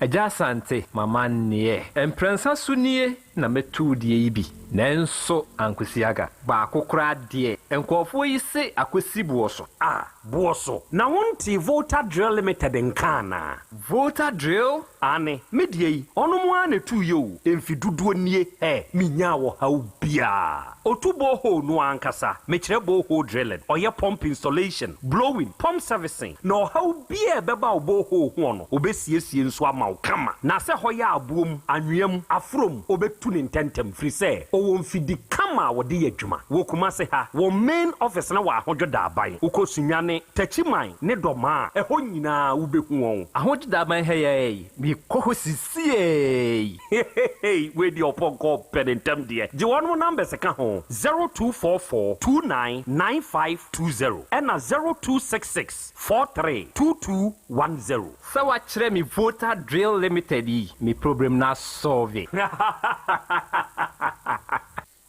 Agya Asante, mama nneɛ. Mprɛnsa so nie na mɛtu deɛ yi bi. Nanso ankosi aga. Baako koraa deɛ, nkurɔfoɔ yi se akɔsi boɔ so. A, boɔ so. Na wonte Volta Drill Limited nka anaa? Volta Drill? Ane, me deɛ yi, ɔno mo ara na ɛtu yɛ o. Mfi dodoɔ nie, ɛ, menyaa ɔhaw biara. Otu borehole no ankasa, mekyerɛ borehole drilling, ɔyɛ pump installation, blowing, pump servicing, na ɔhaw biara ɛbɛba wo borehole ho no, obɛsiesie nso ama wo kama. Na sɛ hɔ yɛ aboɔ mu, anwea mu, aforo mu, obɛtu ne ntɛntɛm firi sɛ ɔwɔ mfidi kama a wɔde yɛ adwuma. Wɔ Kumase ha, wɔ main office na wɔ Ahodwo Daaban. Wokɔ Sunyani, Techiman ne Dɔmaa, ɛhɔ nyinaa wobɛhu wɔn. Ahodwo Daaban ha yɛ yi, mekɔ hɔ sisiei. Hehehe, wei deɛ ɔpɔnkɔ pɛ ne ntɛm deɛ. Gye wɔn numbers ka ho 0244 29 9520 ɛna 0266 43 2210. Sɛ wakyerɛ me Volta Drill Limited yi, me problem na solve.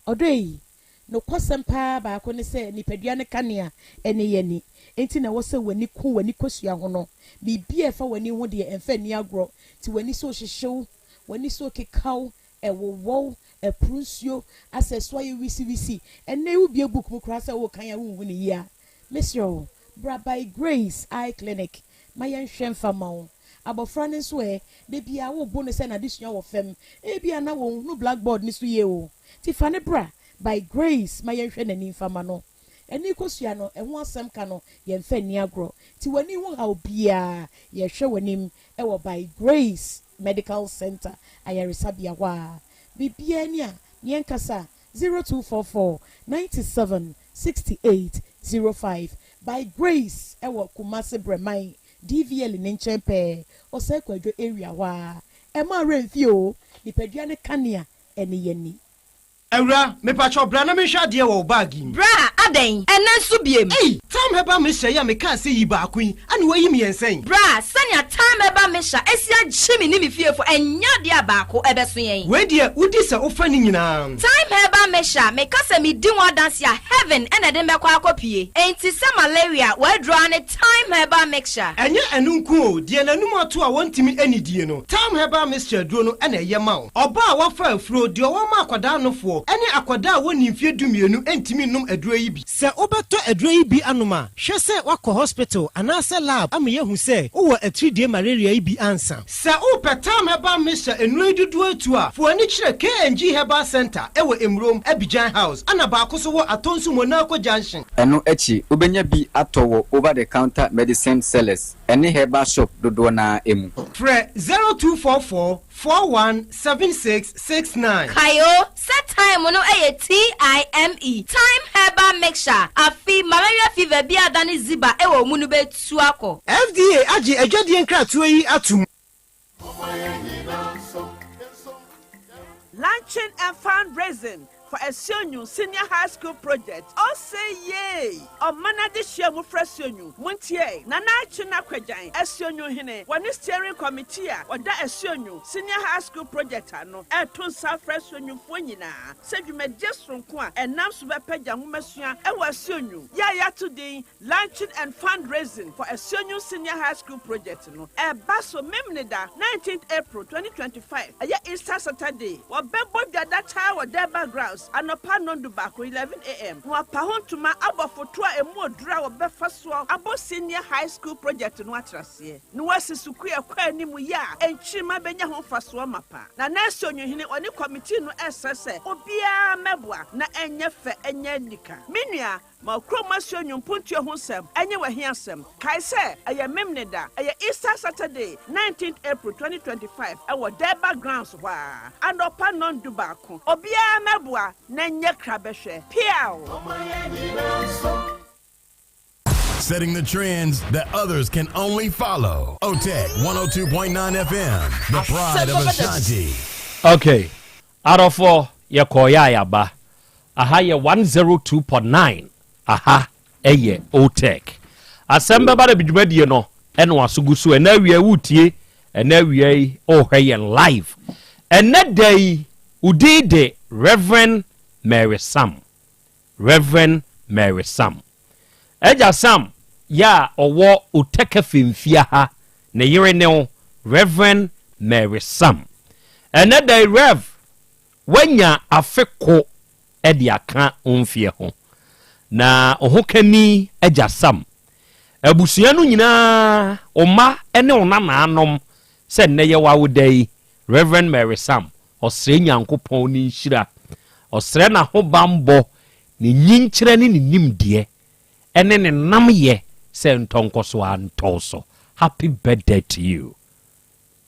Ɔdɔ yi, nokwasɛm paa baako ne sɛ nipadua no kanea ne yɛn ani. Enti na ɛwɔ sɛ w'ani ku w'ani kosua ho no. Biribi a ɛfa w'ani ho deɛ, ɛmfa nni agorɔ. Nti w'ani so hyehyew, w'ani so kekaw, ɛwowɔw, ɛporo nsuo, asɛ so ayɛ wisiwisi. Ɛnnɛ yi wobue book mu koraa sɛ worekan a wonhu no yie a, mesrɛ wo, bra By Grace Eye Clinic ma yɛnhwɛ mfa mma wo. Abɔfra no nso ɛ, da biara wobo no sɛ n'adesua wɔ fam. Ebia na wɔnhunu blackboard no so yie o. Nti fa no bra By Grace ma yɛnhwɛ n'ani mfa mma no. Ani kosua no, ɛho asɛm ka no, yɛmfa nni agorɔ. Nti w'ani ho haw biara, yɛhwɛ w'anim wɔ By Grace Medical Center ayaresabea hɔ a. Biribiara ni a, yɛnkasa 0244 97 68 05. By Grace wɔ Kumasi Brɛman DVL ne nkyɛn pɛɛ, Osei Kwadwo area hɔ a. Ɛmma werɛ mfi o, nipadua no kanea ne yɛn ani. Awura, mepakyɛw bra na menhwɛ adeɛ wɔ wo bag yi mu. Bra, adɛn? Ɛnnɛ nso biem? Ei! Thyme Herbal Mixture yi a mekaa sɛ yi baako yi, ɛna woayi mmiɛnsa yi? Bra, sɛnea Thyme Herbal Mixture asi agye me ne me fiefo, ɛnyɛ adeɛ a baako ɛbɛso yɛn. Wei deɛ, wodi sɛ wofa ne nyinaa. Thyme Herbal Mixture, meka sɛ medi ho adanse a, heaven na ɛde me bɛkɔ akɔpue. Enti sɛ malaria, w'aduro ara ne Thyme Herbal Mixture. Ɛnyɛ ɛno nko o, deɛ n'anum ato a wɔntumi nnidie no, Thyme Herbal Mixture aduro no na ɛyɛ ma wo. Ɔbaa a wafa afuro, deɛ ɔwɔ ma akwadaa nofoɔ, ne akwadaa a wɔnni mfeɛ 12 ntumi nnom aduro yi bi. Sɛ wobɛtɔ aduro yi bi anom a, hwɛ sɛ woakɔ hospital anaasɛ lab ama yɛahu sɛ wowɔ atiridie malaria yi bi ansa. Sɛ wopɛ Thyme Herbal Mixture nnuro yi dodoɔ atu a, fa w'ani kyerɛ K&G Herbal Centre wɔ Emurom, Abidjan House, ɛna baako nso wɔ Atonsu Monaco Junction. Ɛno akyi, wobɛnya bi atɔ wɔ over-the-counter medicine sellers ne herbal shop dodoɔ no ara mu. Frɛ 0244 417669. Kae o, sɛ thyme no yɛ TIME, Thyme Herbal Mixture, afe malaria fever bi a adane ziba wɔ wo mu no bɛtu akɔ. FDA agye adwadie nkratoɔ yi atom. Launching and fundraising for Asuonyu Senior High School project. Ose yay! Ɔman adehyia mu frɛ Asuonyu. Muntie! Nana Akye Nakwadjan, Asuonyu hene, wɔ ne steering committee a wɔda Asuonyu Senior High School project ano, ɛreto nsa afrɛ Asuonyufoɔ nyinaa sɛ dwumadie soronko a ɛnam so bɛpagya nwomasua wɔ Asuonyu yɛ a yɛato din Launching and Fundraising for Asuonyu Senior High School project no ɛreba so Memeneda 19th April 2025, ɛyɛ Easter Saturday. Wɔbɛbɔ dwada taa wɔ Durbar Grounds anɔpa 11:00, 11 a.m. Na wɔapa ho ntoma abɔ foto a emu oduru a wɔbɛfa soɔ abɔ Senior High School project no atraseɛ. Na wɔasi sukuu a ɛkɔ anim yi a nkyirimma bɛnya ho mfasoɔ mapa. Na Nancy Onyuhene ɔne committee no ɛresrɛ sɛ obiara mmɛboa na ɛnyɛ fɛ ɛnyɛ anika. Me nua, Ma okurom asuo nwu mpuntuo ho nsɛm ɛnyɛ w'ahiasɛm. Kae sɛ, ɛyɛ Memneda, ɛyɛ Easter Saturday, 19th April 2025, ɛwɔ Durbar Grounds hɔ ara, anɔpa nnɔndu baako. Obiara mmɛboa na ɛnyɛ krabɛhwɛ. Peaw! Setting the trends that others can only follow. OTEC 102.9 FM, the pride of Ashanti. Okay, adɔfoɔ yɛkɔɔeɛ a yɛaba. Aha yɛ 102.9, aha ɛyɛ OTEC. Asɛm bɛba da bi dwumadie no ɛna waso gu so. Ɛnɛ awia wotie, ɛnɛ awia yi wohwɛ yɛn live. Ɛnɛ da yi, wo din de Reverend Mary Sam. Rev. Mary Sam. Agya Sam yɛ a ɔwɔ Oteka Femfia ha, ne yere ne wo, Rev. Mary Sam. Ɛnnɛ da yi, Rev. Woanya afe ko de aka wo mfeɛ ho. Na wo hokani Agya Sam, abusua no nyinaa, wo mma ne wo nanaanom, sɛ nnɛ yɛ w'awoda yi, Rev. Mary Sam, Ɔsrɛ Nyankopɔn ne nhyira, ɔsrɛ n'ahobanbɔ, ne nyinkyerɛ ne ne nimdeɛ, ɛne ne namyɛ sɛ ntɔ nkɔso ara ntɔ wo so. Happy birthday to you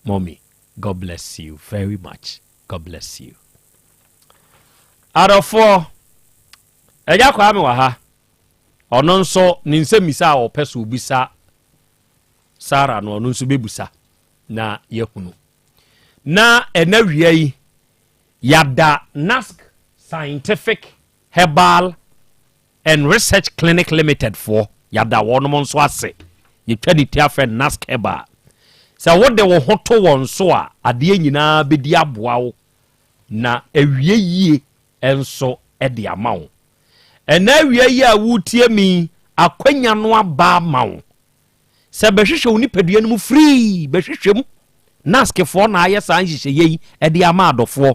mommy God bless you very much God bless you. Adɔfoɔ, Agya Kwame wɔ ha, ɔno nso ne nsɛmmisa a ɔpɛ so obisa Sarah no ɔno nso bɛbusa na yɛahunu. Na ɛna wia yi, yɛada NASC Scientific Herbal and Research Clinic Limited foɔ, yɛada wɔnom nso ase. Yɛtwa ne ti afrɛ NASC Herbal. Sɛ wode wo ho to wɔn so a, adeɛ nyinaa bɛdi aboa wo na awie yie nso de ama wo. Ɛna awia yi a woretie me yi, akwanya no aba ama wo Sɛ bɛhwehwɛ wo nipadua no mu firii, bɛhwehwɛ mu. Naskfoɔ na ayɛ saa nhyehyɛeɛ yi de ama adɔfoɔ.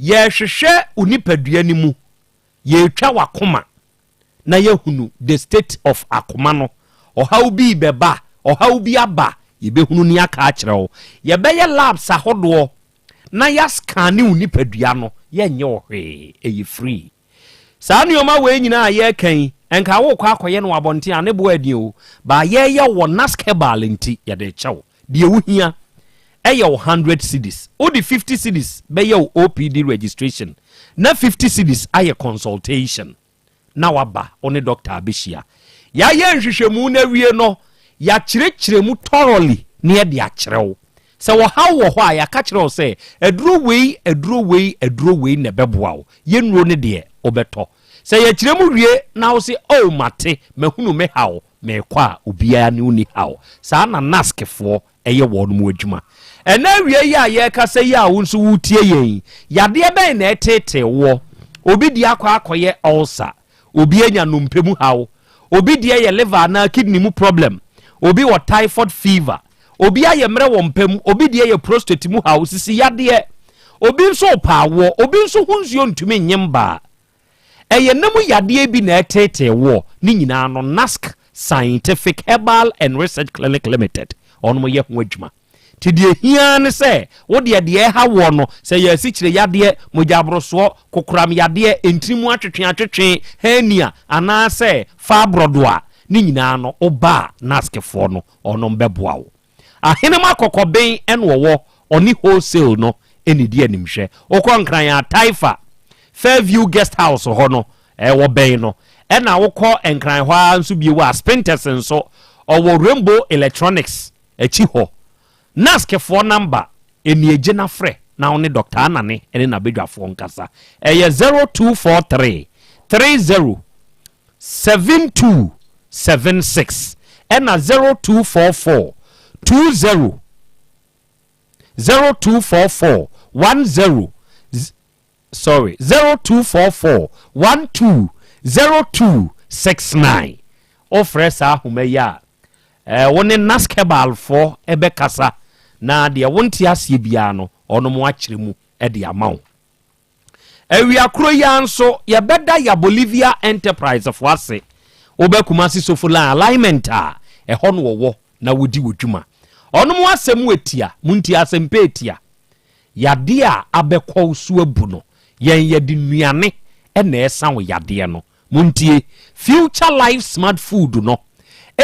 Yɛhwehwɛ wo nipadua no mu, yɛretwa w'akoma na yɛahunu the state of akoma no. Ɔhaw bi rebɛba, ɔhaw bi aba, yɛbɛhunu ne aka akyerɛ wo. Yɛbɛyɛ labs ahodoɔ na yɛascanne wo nipadua no, yɛnyɛ wo hwee, ɛyɛ free. Saa nnoɔma wei nyinaa a yɛreka yi, nka worekɔ akɔyɛ no wɔ abɔnten a, ne boɔ ɛden o. But yɛreyɛ wɔ Nask Herbal nti, yɛde rekyɛ wo. Deɛ wohia yɛ wo hundred cedis. Wode fifty cedis bɛyɛ wo OPD registration, na fifty cedis ayɛ consultation, na woaba wo ne doctor abɛhyia. Yɛayɛ nhwehwɛmu no awie no, yɛakyerɛkyerɛ mu thoroughly na yɛde akyerɛ wo. Sɛ ɔhaw wɔ hɔ a, yɛaka kyerɛ wo sɛ, aduro wei, aduro wei, aduro wei na ɛbɛboa wo. Yɛn nnuro no deɛ, wobɛtɔ. Sɛ yɛkyerɛ mu wie na wo se, Oh, mate, mahunu me haw, merekɔ a, obiara ne wo nni haw. Saa na NASC foɔ yɛ wɔn adwuma. Ɛnnɛ awia yi a yɛrekasa yi a wo nso woretie yɛn yi, yadeɛ bɛn na ɛreteetee woɔ? Obi deɛ akɔ akɔyɛ ulcer, obi anya nnompe mu haw, obi deɛ yɛ liver anaa kidney mu problem, obi wɔ typhoid fever, Obi ayɛ mmerɛ wɔ mpa mu, obi deɛ yɛ prostate mu haw, sisi yadeɛ, obi nso repɛ awoɔ, obi nso ho nsuo ntumi nye mbaa. Ɛyɛ nna mu yadeɛ bi na ɛreteetee woɔ, ne nyinaa no NASC Scientific Herbal and Research Clinic Limited wɔnom yɛ ho adwuma. Nti deɛ ɛhia ara ne sɛ wo deɛ deɛ ɛha woɔ no, sɛ ɛyɛ asikyire yadeɛ, mogya aborosoɔ, kokoram yadeɛ, ntini mu atwetwe atwetwe, hernia, anaasɛ fibroid a, ne nyinaa no woba a NASC foɔ no Ɔnom bɛboa wo. Ahenem akɔkɔben na ɔwɔ, ɔne wholesale no na ɛdi animhwɛ. Wokɔ Nkran a, Taifa, Fairview Guest House hɔ no, ɛwɔ bɛn no. Ɛna wokɔ Nkran hɔ ara nso bio a, Spintex nso, ɔwɔ Rainbow Electronics akyi hɔ. NASC foɔ number, nie gye na frɛ na wo ne Doctor Anane ne n'abadwafoɔ nkasa. Ɛyɛ 0243 30 7276 ɛna 0244 20 0244 10 sorry 0244 12 0269 wofrɛ saa ahoma yi a eh, wo ne naskebalfoɔ ɛbɛkasa na deɛ wonte aseɛ biara no ɔnom akyerɛ mu de ama wo Awia koro yi ara nso, yɛbɛda Ya Bolivia Enterprise fo ase. Woba Kumasi Sofo Line alignment a, ɛhɔ na wɔwɔ na wodi wɔ dwuma. Ɔnom asɛm etia, montie asɛmpa etia. Yadeɛ a abɛkɔ wo so abu no, yɛn yɛde nnuane na ɛsa wo yadeɛ no. Montie, Future Life Smart Food no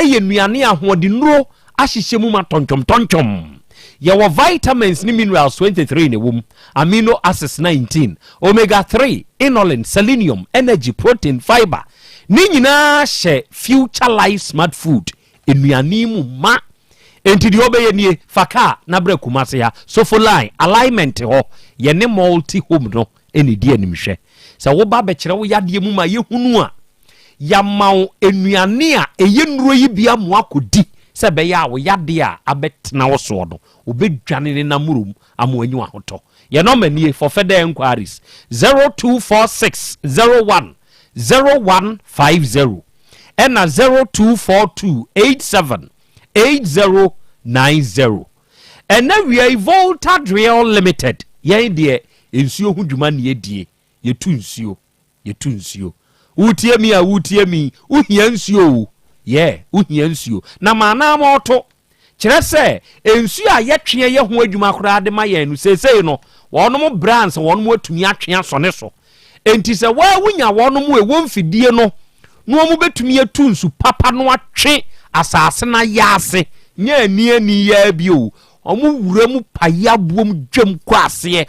yɛ nnuane a ahoɔdennuro ahyehyɛ mu ma tɔntwɔmtɔntwɔm. Yɛwɔ vitamins ne minerals 23 na ɛwɔ mu, amino acids 19, omega 3, inulin, selenium, energy, protein, fiber. Ne nyinaa hyɛ Future Life Smart Food nnuane mu ma. Enti deɛ wobɛyɛ nie, fa kaa na bra Kumasi ha, Sofo Line, Alignment hɔ, yɛne Multi Home no na ɛdi animhwɛ. Sɛ woba bɛkyerɛ wo yadeɛ mu ma yɛhunu a, yɛama wo nnuane a ɛyɛ nnuro yi bi ama woakɔdi sɛ ɛbɛyɛ a wo yadeɛ a abɛtena wo soɔ no, wobɛdwane ne nammorom ama woanya w'ahotɔ. Yɛn nɔma nie for further enquiries, 0246 01 0150 ɛna 0242 87 8090. Ɛnɛ wia yi Volta Drill Limited, yɛn deɛ nsuo ho dwuma ne yɛdie, yɛtu nsuo, yɛtu nsuo. Wotie mi a wotie mi, wohia nsuo o, yɛ wohia nsuo na maanaa ma ɔto kyerɛ sɛ nsuo a yɛtwe yɛ ho adwuma koraa de ma yɛn no seesei no wɔnom brands wɔnom atumi atwe asɔne so. Enti sɛ waa wonya wɔnom ɛwɔ mfidie no na wɔn bɛtumi atu nsu papa no atwe asase no ayaase, nyɛ ani ani yaa bi o, wɔn wura mu pae aboom dwam kɔ aseɛ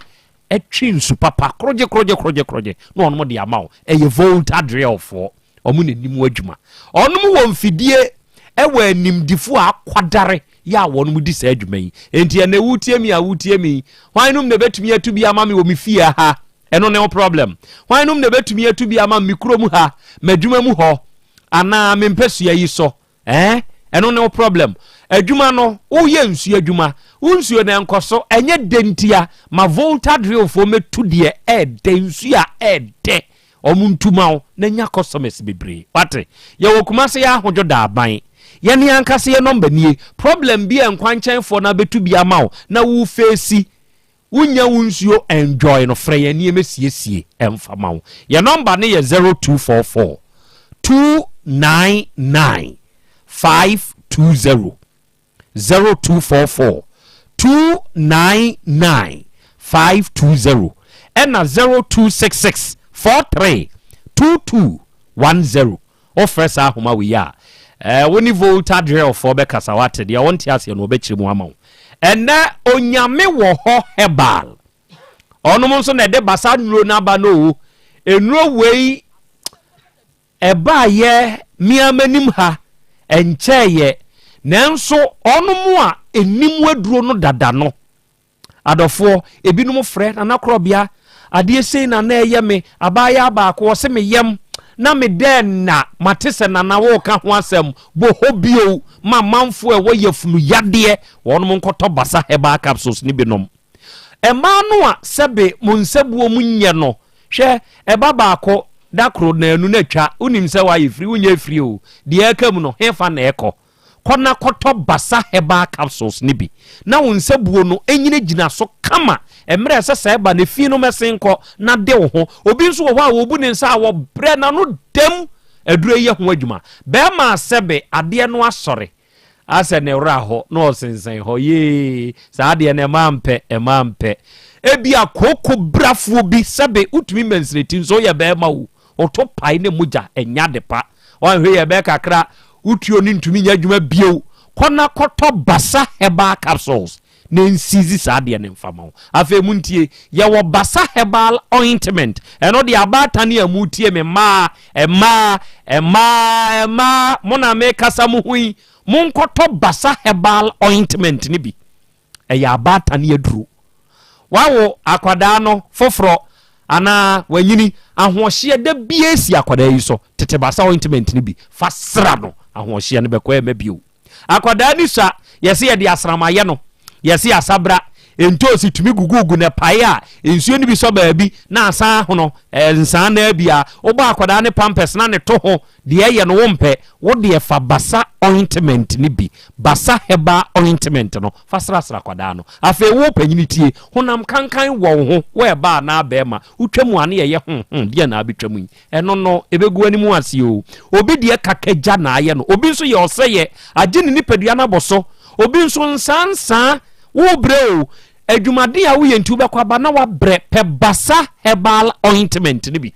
twe nsu papa korogye korogye korogye korogye na wɔnom de ama wo. Ɛyɛ Volta Drillfoɔ, wɔn na nim adwuma. Wɔnom wɔ mfidie ɛwɔ animdifoɔ a akwadare yɛ a wɔnom di saa adwuma yi. Enti ɛnɛ wotie mi a wotie mi, hwan nom na ɛbɛtumi atu bi ama me wɔ me fie ha? Ɛno ne wo problem. Hwan nom na ɛbɛtumi atu bi ama me kurom ha, m'adwuma mu hɔ, anaa me mpasua yi so? Eh? Ɛno ne wo problem. Adwuma no, woyɛ nsuo adwuma. Wo nsuo no ɛnkɔ so, ɛnyɛ dɛ ntia. Ma Volta Drillfoɔ mɛtu deɛ ɛɛdɛ, nsuo a ɛɛdɛ. Wɔn ntu ma wo na nya customers bebree. Wate? Yɛwɔ Kumasi yɛ ahodwo da aban. Yɛne ankasa yɛ number nie. Problem bi a nkwankyɛnfoɔ no abɛtu bi ama wo na wo face Wo nya wo nsuo enjoy no frɛ yɛn nneɛma siesie ɛmfa ma wo. Yɛn nɔmba no yɛ 0244 299 520 0244 299 520 ɛna 0266 43 2210. Wofrɛ saa ahoma wei a, eh, wo ne Volta Drillfoɔ bɛkasa, wate, deɛ wonte aseɛ no wɔbɛkyerɛ mu ama wo. Ɛnɛ Onyame wɔ hɔ herbal, ɔnom nso na ɛde basa nnuro no aba no o. Nnuro wei ɛbaayɛ mea m'anim ha, ɛnkyɛɛyɛ, nanso ɔnom a ɛnim aduro no dada no, Adɔfoɔ, ebinom frɛ, Nana Korɔbea, adeɛ sei na na ɛyɛ me, abaayaa baako, ɔse me yam na me dɛn na mate sɛ Nana woreka ho asɛm, bɔ hɔ bio ma amanfoɔ a ɛwɔ yafunu yadeɛ, wɔnom nkɔtɔ Basa Herbal Capsules no bi nom. Mmaa no a sɛbe mo nsabuo mu nyɛ no, hwɛ, ɛba baako, da koro, naanu na atwa, wonim sɛ woayɛ firi, wonyɛ firi o, deɛ ɛka mu no, hefa na ɛkɔ? Kɔ na kɔtɔ Basa Herbal Capsules no bi na wo nsabuo no nyinagyina so kama mmerɛ a ɛsɛ sɛ ɛba no, efi no mmɛsen nkɔ na de wo ho. Obi nso wɔ hɔ a wɔbu ne nsa a wɔbrɛ n'ano dam aduro yi yɛ ho adwuma. Bɛrima a sɛbe adeɛ no asɔre asɛ ne werɛ ahɔ na ɔsensɛn hɔ yee saa adeɛ no ɛmaa mpɛ ɛmaa mpɛ. Ebia kooko brafoɔ bi sɛbe wotumi mansireti nso woyɛ bɛrima o Ɔtɔ pae ne mogya ɛnyɛ ade pa. Wanhwɛ yie ɛbɛyɛ kakra wo tuo no ntumi nyɛ adwuma bio. Kɔ na kɔtɔ Basa Herbal Capsules na ɛnsiizi saa adeɛ no mfa ma wo. Afei montie, yɛwɔ Basa Herbal Ointment. Ɛno deɛ abaatan a motie me, mmaa, mmaa, mmaa, mmaa, mo na mekasa mo ho yi, monkɔtɔ Basa Herbal Ointment no bi. Ɛyɛ abaatan aduro. Wawo akwadaa no foforɔ anaa wanyini, ahoɔhyeɛ da biara si akwadaa yi so. Tete basa ointment no bi fa sra no, ahoɔhyeɛ no bɛkɔ ɛmɛ bio. Akwadaa ni sua, yɛse yɛde asram ayɛ no, yɛse asabra, ntoosi tumi gugugu na ɛpae a, nsuo no bi sɔ baabi na asan ahono, nsaa naa bi a, wobɔ akwadaa ne pampers na ne to ho Deɛ ɛyɛ no wompɛ, wo deɛ fa Basa ointment no bi, Basa herbal ointment no, fa srasra kwadaa no. Afei wo panyini tie, honam kankan wɔ wo ho, wo ɛbaa anaa bɛɛma, wotwa mu a ne yɛyɛ hmm hmm, deɛ na abɛtwa mu yi, ɛno no, ɛbɛgu w'anim ase o. Obi deɛ kakagya na ayɛ no, obi nso yɛ ɔsɛeɛ, agye ne nipadua no abɔ so, obi nso nsaa nsaa, wobrɛ o, adwumaden a woyɛ nti wobɛkɔ aba na wabrɛ, pɛ Basa herbal ointment no bi.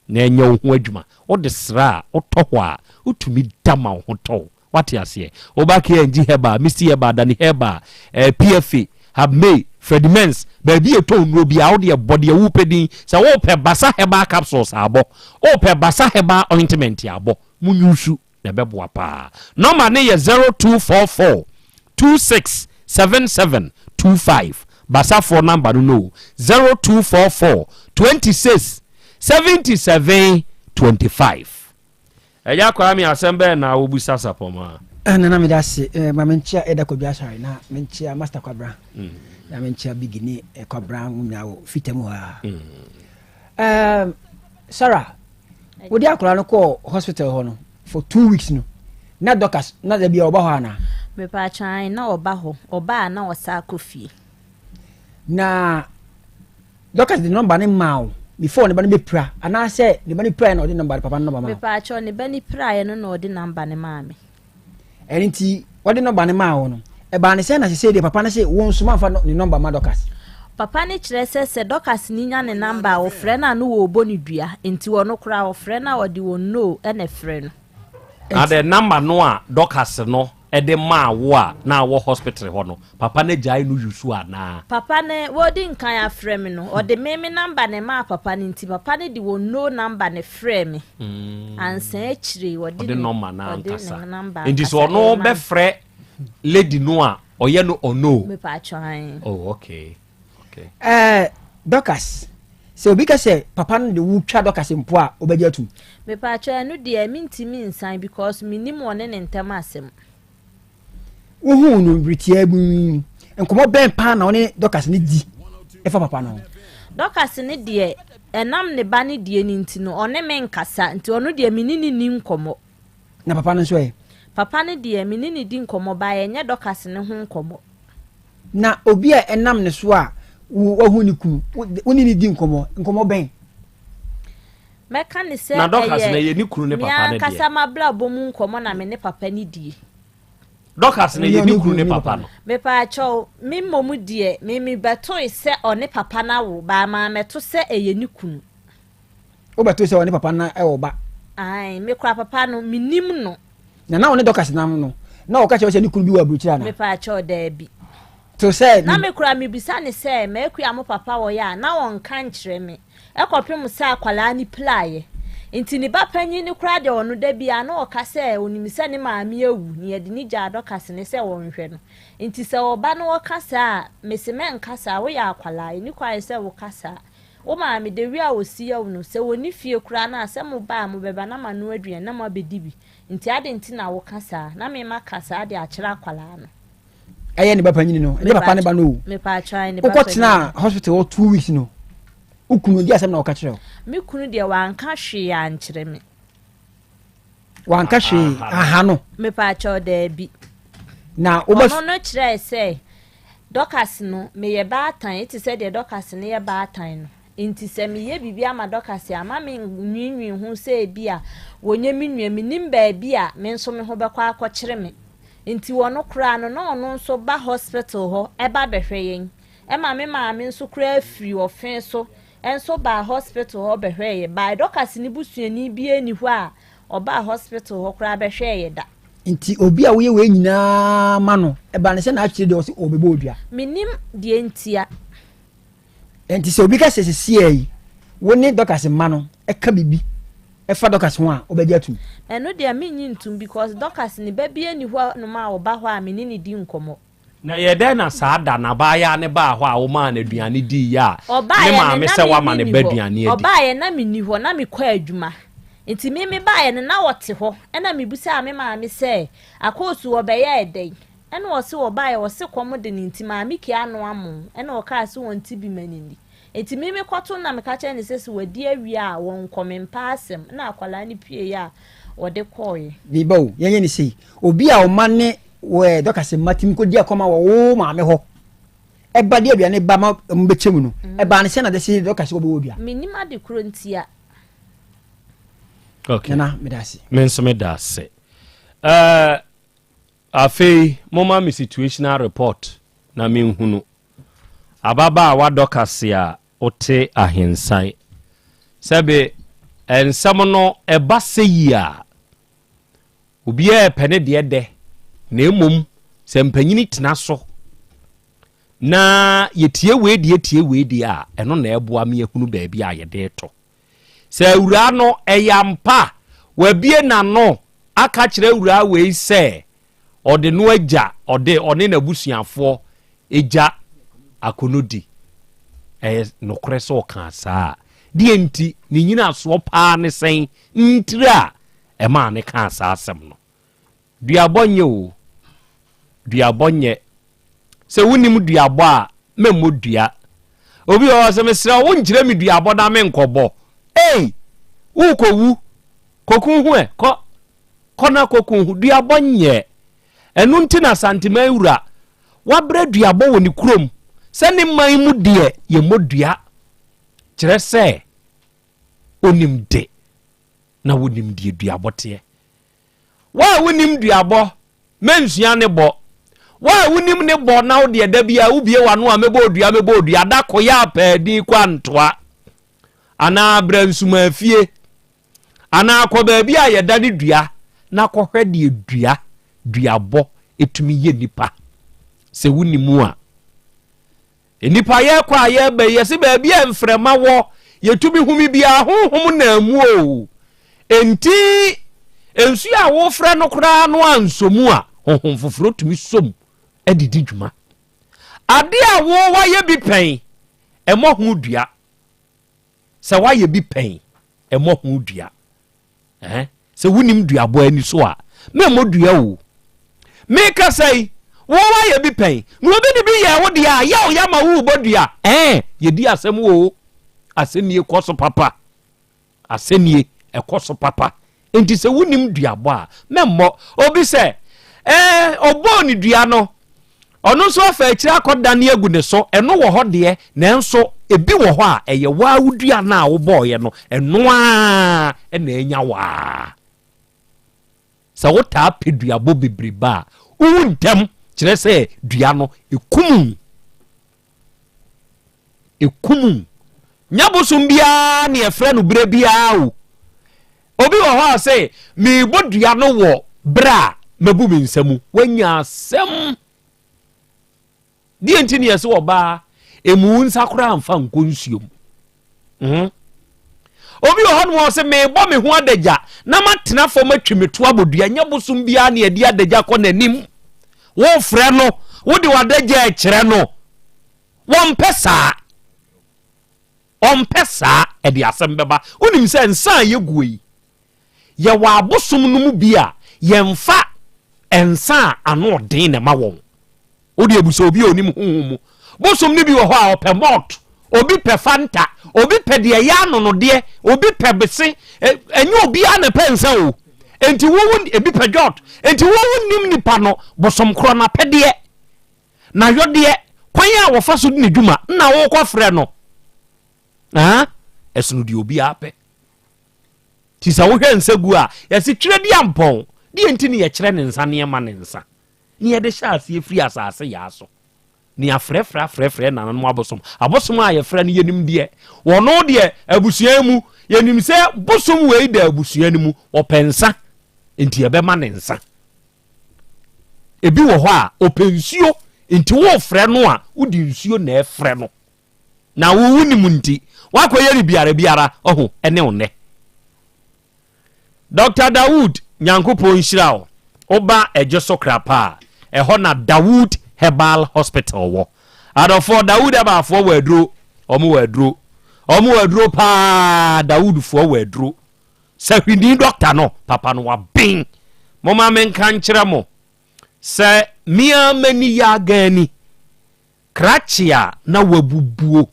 na ɛnyɛ wo ho adwuma. Wode sra a, wotɔ hɔ a, wotumi da ma wo ho tɔ wo. Wate aseɛ? Woba KNG Herbal, Misty Herbal, Danny Herbal, eh, PFA, Habmay, Freddie Mens, baabi a ɛtɔ nnuro biara, wo deɛ bɔ deɛ wopɛ din. Sɛ wopɛ Basa Herbal Capsules a, bɔ. Wopɛ Basa Herbal Ointment a, bɔ. Monyusu na ɛbɛboa paa. Nɔma no yɛ 0244 26 77 25. Basafoɔ nɔmba no no o, 0244 26 77 25. Agya Kwame asɛm bɛn na wobisa Sapɔmaa? Eh, Nana meda ase eh, ma menkyea Eda Kwadwo Asare na menkyea Master Kwabra mm. na menkyea Bigi ne eh, Kwabra mo nyinaa wɔ fita mu hɔ a mm. eh, Sarah wode akwadaa no kɔɔ hospital hɔ no for 2 weeks no, na Dorcas na da bia ɔba hɔ anaa? Mepatwan, na ɔba hɔ. Ɔba a na ɔsa akɔ fie. Na Dorcas de nɔmba no maa wo before ne ba no bɛpira, anaasɛ ne ba no piraeɛ na ɔde nɔmba papa no nɔmba maa wo? Mepatwa, ne ba no piraeɛ no na ɔde namba no maa me. Ɛno nti wɔde nɔmba no maa wo no, ɛbaa ne sɛ na sesei deɛ papa no se wo nso mamfa ne nɔmba ma Dorcas? Papa no kyerɛ sɛ sɛ Dorcas no nya ne namba a, ɔfrɛ no a na wɔrebɔ no dua, nti ɔno koraa ɔfrɛ no a ɔde wɔn no na ɛfrɛ no. Na the number no a Dorcas no de maa wo a na awɔ hospital hɔ no, papa no agyae no use anaa? Papa no wɔdi nkan afrɛ me no, ɔde me me number na ɛmaa papa no, nti papa no de wɔn no number na ɛfrɛɛ me. Ansa akyire yi ɔde Ɔde number no ɔde ankasa. ne number Nti sɛ ankasa ɔno ɛma me. bɛfrɛ lady no a, ɔyɛ no ɔno? Mepatwɔ ae. Oh, okay. Okay. Ɛɛ Dorcas, sɛ obi ka sɛ papa no de wo twa Dorcas mpo a, wobɛgye atum? Mepatwɔ, ɛno deɛ mentumi nsan because mennim ɔne ne ntam asɛm. Wohuu no bere tiaa bi yi, nkɔmmɔ bɛn paa na wo ne Dorcas no di ɛfa papa no ho? Dorcas no deɛ, ɛnam ne ba no deɛ no nti no, ɔne me nkasa, nti ɔno deɛ me ne no nni nkɔmmɔ. Na papa no nso ɛ? Papa no deɛ, me ne no di nkɔmmɔ, but ɛnyɛ Dorcas no ho nkɔmmɔ. Na obi a ɛnam ne so a wahu ne kunu, wo ne no di nkɔmmɔ, nkɔmmɔ bɛn? Mɛka no sɛ Na Dorcas ɛyɛ no, ɛyɛ ne kunu ne me papa no deɛ. ankasa m'abrabɔ mu nkɔmmɔ na me ne papa no die. Dorcas no, ɛyɛ ne kunu ne papa no. Mepaakyɛw, me mmom deɛ, me mebɛtoe sɛ ɔne papa no awo, but mammɛto sɛ ɛyɛ ne kunu. Wobɛtoe sɛ ɔne papa no wɔ ba? Ae, me koraa papa no, mennim no. Na na ɔne Dorcas nam no, na ɔka kyerɛ wo sɛ ne kunu bi wɔ aburokyire anaa? Mepaakyɛw, daabi. To sɛ Na me koraa mebisa no sɛ, M'akua mo papa wɔ yɛ a, na ɔnka nkyerɛ me. Ɛkɔpem sɛ akwadaa no piraeɛ. Nti ne ba panin no koraa deɛ ɔno da biara na ɔka sɛ ɔnim sɛ ne maame awu na yɛde no gyaa Dorcas no sɛ ɔnhwɛ no. Nti sɛ ɔba na ɔka saa a, mese mɛnka saa, woyɛ akwadaa, ɛnni kwan sɛ woka saa. Wo maame, the way a ɔsi yɛ wo no, sɛ ɔnni fie koraa no a, sɛ moba a mobɛba na manoa aduane na moabɛdi bi. Nti adɛn nti na woka saa? Na me maka saa de akyerɛ akwadaa no. Ɛyɛ ne ba panyini no, ɛnyɛ papa ne ba no o. Wokɔ tenaa hospital hɔ 2 weeks no, wo kunu di asɛm na ɔka kyerɛ wo? Me kunu deɛ, wanka hwee ankyerɛ me. Wanka hwee aha no? Mepaakyɛw, daabi. Na wobɛ Ɔno no kyerɛɛ sɛ Dorcas no, meyɛ baatan, te sɛ deɛ Dorcas no yɛ baatan no. Nti sɛ meyɛ biribi ama Dorcas a, ma me nwiinwii ho sɛ ebi a wɔnyɛ me nua, menim baabi a me nso me ho bɛkɔ akɔkyere me. Nti ɔno koraa no, na ɔno nso ba hospital hɔ ɛba bɛhwɛ yɛn. Ɛma me maame nso koraa firi ɔfe so nso baa hospital hɔ bɛhwɛɛ yɛn. By Dorcas ne busuani biara nni hɔ a ɔbaa hospital hɔ koraa bɛhwɛɛ yɛn da. Nti obi a woyɛ wei nyinaa ma no, ɛba ne sɛ n'akyire deɛ ɔse ɔbɛbɔ odua. Mennim deɛ ntia. Nti sɛ obi ka sɛ sesiaa yi wo ne Dorcas mma no ɛka biribi ɛfa Dorcas ho a, wobɛgye atum? Ɛno deɛ mennye ntum because Dorcas ne ba biara nni hɔ nom a ɔba hɔ a me ne no di nkɔmmɔ. Na ɛyɛ dɛn na saa da no abaayaa no baa hɔ a womaa no aduane diiɛ a Ɔbaeɛ ne no maame na sɛ me woama ne menni ba hɔ. aduane adi? Ɔbaeɛ na menni hɔ, na mekɔ adwuma. Nti me mebaeɛ no na ɔte hɔ. Ɛna mebisaa me maame sɛ, Akoosu ɔbɛyɛɛ dɛn? Ɛna ɔse ɔbaeɛ ɔse kɔm de no nti maame Kia anoa mo. Ɛna ɔkaa se ɔnte bi ma no nni. Nti me mekɔto no na meka kyerɛɛ no sɛ sɛ wadi awie a wɔnkɔ, mempɛ asɛm. Ɛna akwadaa no pueeɛ a ɔde kɔeɛ. Me ba o, yɛnyɛ no sei, obi a ɔma ne Dorcas mma tumi kɔdi akɔma wɔ wo maame hɔ, ɛba de aduane ba ma wɔn bɛkyɛ mu no, ɛbaa no sɛ na de se Dorcas wɔbɛwɔ dua? Mennim ade korɔ ntia. Okay. Nana, meda ase. Me nso meda ase. Uh, afei, moma me situational report na menhunu. Ababaawa Dorcas a wote ahensan. Sɛbe. Nsɛm no ɛba sɛ yi a, obiara pɛ ne deɛ dɛ, na mmom sɛ mpanyini tena so na yɛtie wei deɛ tie wei deɛ a, ɛno na ɛboa me ahunu baabi a yɛde to. Sɛ awuraa no ɛyɛ ampa wabie n'ano aka kyerɛ awuraa wei sɛ ɔde no agya, ɔde ɔne n'abusuafoɔ gya akɔnɔdi. Ɛyɛ nokorɛ sɛ ɔkaa saa a? Deɛ nti, ne nyinasoɔ paa ne sɛn ntiri a ɛmaa ne kaa saa asɛm no? Duabɔ nyɛ o, duabɔ nyɛ. Sɛ wonim duabɔ a, mɛmmɔ dua. Obi wɔ hɔ sɛ mesrɛ wo nkyerɛ me duabɔ na menkɔbɔ. Ei, worekɔwu, kɔku ho ɛ, kɔ. Kɔ na kɔku ho. Duabɔ nyɛ. Ɛno nti na Asanteman wura wabrɛ duabɔ wɔ ne kurom sɛ ne man mu deɛ yɛmmɔ dua. Kyerɛ sɛ onim de na wonim deɛ duabɔ teɛ. Wo a wonim duabɔ, mɛnsua ne bɔ. Wo a wonim ne bɔ na wo deɛ da biara wobie w'ano a mɛbɔ odua mɛbɔ odua da koyɛ apaani kɔ antoa anaa brɛ nsumaafie Anaa kɔ baabi a yɛdane dua na kɔhwɛ deɛ dua, duabɔ, tumi yɛ nipa. Sɛ wonni mu a. Nnipa yɛkɔ a yɛba yi, yɛse baabi a mframa wɔ, yɛtumi home biara, honhom na mu o. Enti, nsuo a wofrɛ no koraa no ansɔ mu a, honhom foforɔ tumi sɔ mu de di dwuma. Adeɛ a wo wayɛ bi pɛn, ɛmmɔ ho dua. Sɛ woayɛ bi pɛn, mmɔ ho dua. Eh? Sɛ wonim duabɔ ani so a, memmɔ dua o. Mekasa yi, wo woayɛ bi pɛn, na obi de bi yɛɛ wo deɛ a, yaw ya ma worebɔ dua. Eh, yɛdi asɛm o. Asɛnnie kɔ so papa. Asɛnnie ɛkɔ so papa. Enti sɛ wonim duabɔ a, mɛmmɔ. Obi sɛ, ɛɛ, ɔbɔɔ ne dua no, ɔno nso afa akyire akɔdane agu ne so. Ɛno wɔ hɔ deɛ, nanso ebi wɔ hɔ a, ɛyɛ wo ara wo dua no a wobɔeɛ no, ɛno ara na anya wo ara. Sɛ wotaa pɛ duabɔ bebrebe a, wowu ntɛm, kyerɛ sɛ dua no, ɛkum wo. Ɛkum wo. Nyɛ bosom biara ne ɛfrɛ no berɛ biara o. Obi wɔ hɔ a sɛ merebɔ dua no wɔ berɛ a mabu me nsa mu. Wanya asɛm. Deɛ nti ne yɛsɛ ɔbaa ɛmu wo nsa koraa mfa nkɔ nsuom. Mm. Obi wɔ hɔ nom ɔsɛ merebɔ me ho adagya na matena fam atwi me to abɔ dua. Nyɛ bosom biara ne ɛde adagya kɔ n'anim. Wofrɛ no, wode w'adagya ɛkyerɛ no. Wɔmpɛ saa. Ɔmpɛ saa, ɛde asɛm bɛba. Wonim sɛ nsa a yɛguo yi, yɛwɔ abosom no mu bi a yɛmfa nsa a ano ɔden na ɛma wɔn. Wode abu sɛ obi a onim honhom mu. Bosom no bi wɔ hɔ a ɔpɛ malt, obi pɛ fanta, obi pɛ deɛ ɛyɛ anonodeɛ, obi pɛ bese. Ɛnyɛ obiara na ɛpɛ nsa o. Enti wo ebi pɛ jot. Enti wo wonim nipa no bosom korɔ n'apɛdeɛ. N'ayɔdeɛ, kwan a wɔfa so di ne dwuma na wokɔfrɛ no. Ɛsono deɛ obiara pɛ. Nti sɛ wohwɛ nsa gu a, yɛse twerɛ di ampɔn. Deɛ nti ne yɛkyerɛ ne nsa ne yɛma ne nsa. Ne yɛde hyɛ aseɛ firi asase yaa so. Ne afrɛfrɛ afrɛfrɛ nananom abosom. Abosom a yɛfrɛ no yɛnim deɛ. Wɔno deɛ abusua mu, yɛnim sɛ bosom wei da abusua no mu, ɔpɛ nsa. Nti yɛbɛma ne nsa. Ebi wɔ hɔ a, ɔpɛ nsuo, nti worefrɛ no a, wode nsuo na ɛfrɛ no. Na wo wonim nti, woakɔyɛ no biara biara, ɔho, ɛne wo nnɛ. Dr. Dawood, Nyankopɔn nhyira wo. Woba Ɛgye so Krapa a, ɛhɔ na Dawood Herbal Hospital wɔ. Adɔfoɔ, Dawood Herbalfoɔ wɔ aduro. Wɔn wɔ aduro. Wɔn wɔ aduro paa. Dawoodfoɔ wɔ aduro. Sɛ hwini dɔkta no, papa no waben. Momma menka nkyerɛ mo sɛ me ara m'ani yɛ agani. Krakye a na wabubuo,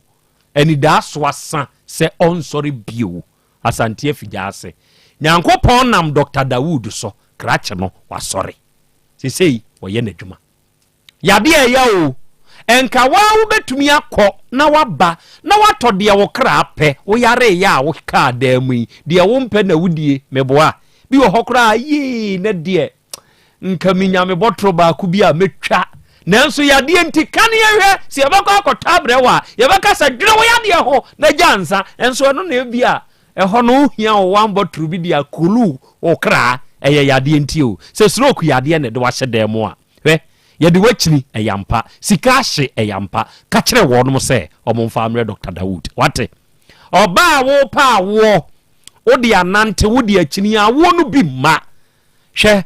anidaaso asa sɛ ɔnsɔre bio. Asante Afigya ase. Nyankopɔn nam Dɔkta Dawood so, krakye no wasɔre. Sesei ɔyɛ n'adwuma. Yadeɛ a ɛya o, nka wo ara wobɛtumi akɔ na woaba na woatɔ deɛ wo kra pɛ, woyareeɛ a wokaa dan mu yi, deɛ wompɛ na wodie, meboa? Bi wɔ hɔ koraa a, yii, nɛ deɛ nka menya me bɔtoro baako bi a mɛtwa. Nanso yadeɛ nti, ka ne yɛhwɛ, sɛ yɛbɛkɔ akɔtɔ abrɛ wo a, yɛbɛka sɛ dwene wo yadeɛ ho na gya nsa, nso ɛno na ebi a Ɛhɔ no wohia wo one bottle bi de akulu wo kra, ɛyɛ yadeɛ nti o. Sɛ stroke yadeɛ na ɛde wo ahyɛ dan mu a, hwɛ, yɛde wo akyini, ɛyɛ ampa. Sika ahye, ɛyɛ ampa. Ka kyerɛ wɔnom sɛ wɔmfa mmrɛ Doctor Dawood. Wate? Ɔbaa a worepɛ awoɔ, wode anante, wode akyini, awoɔ no bi mma. Hwɛ,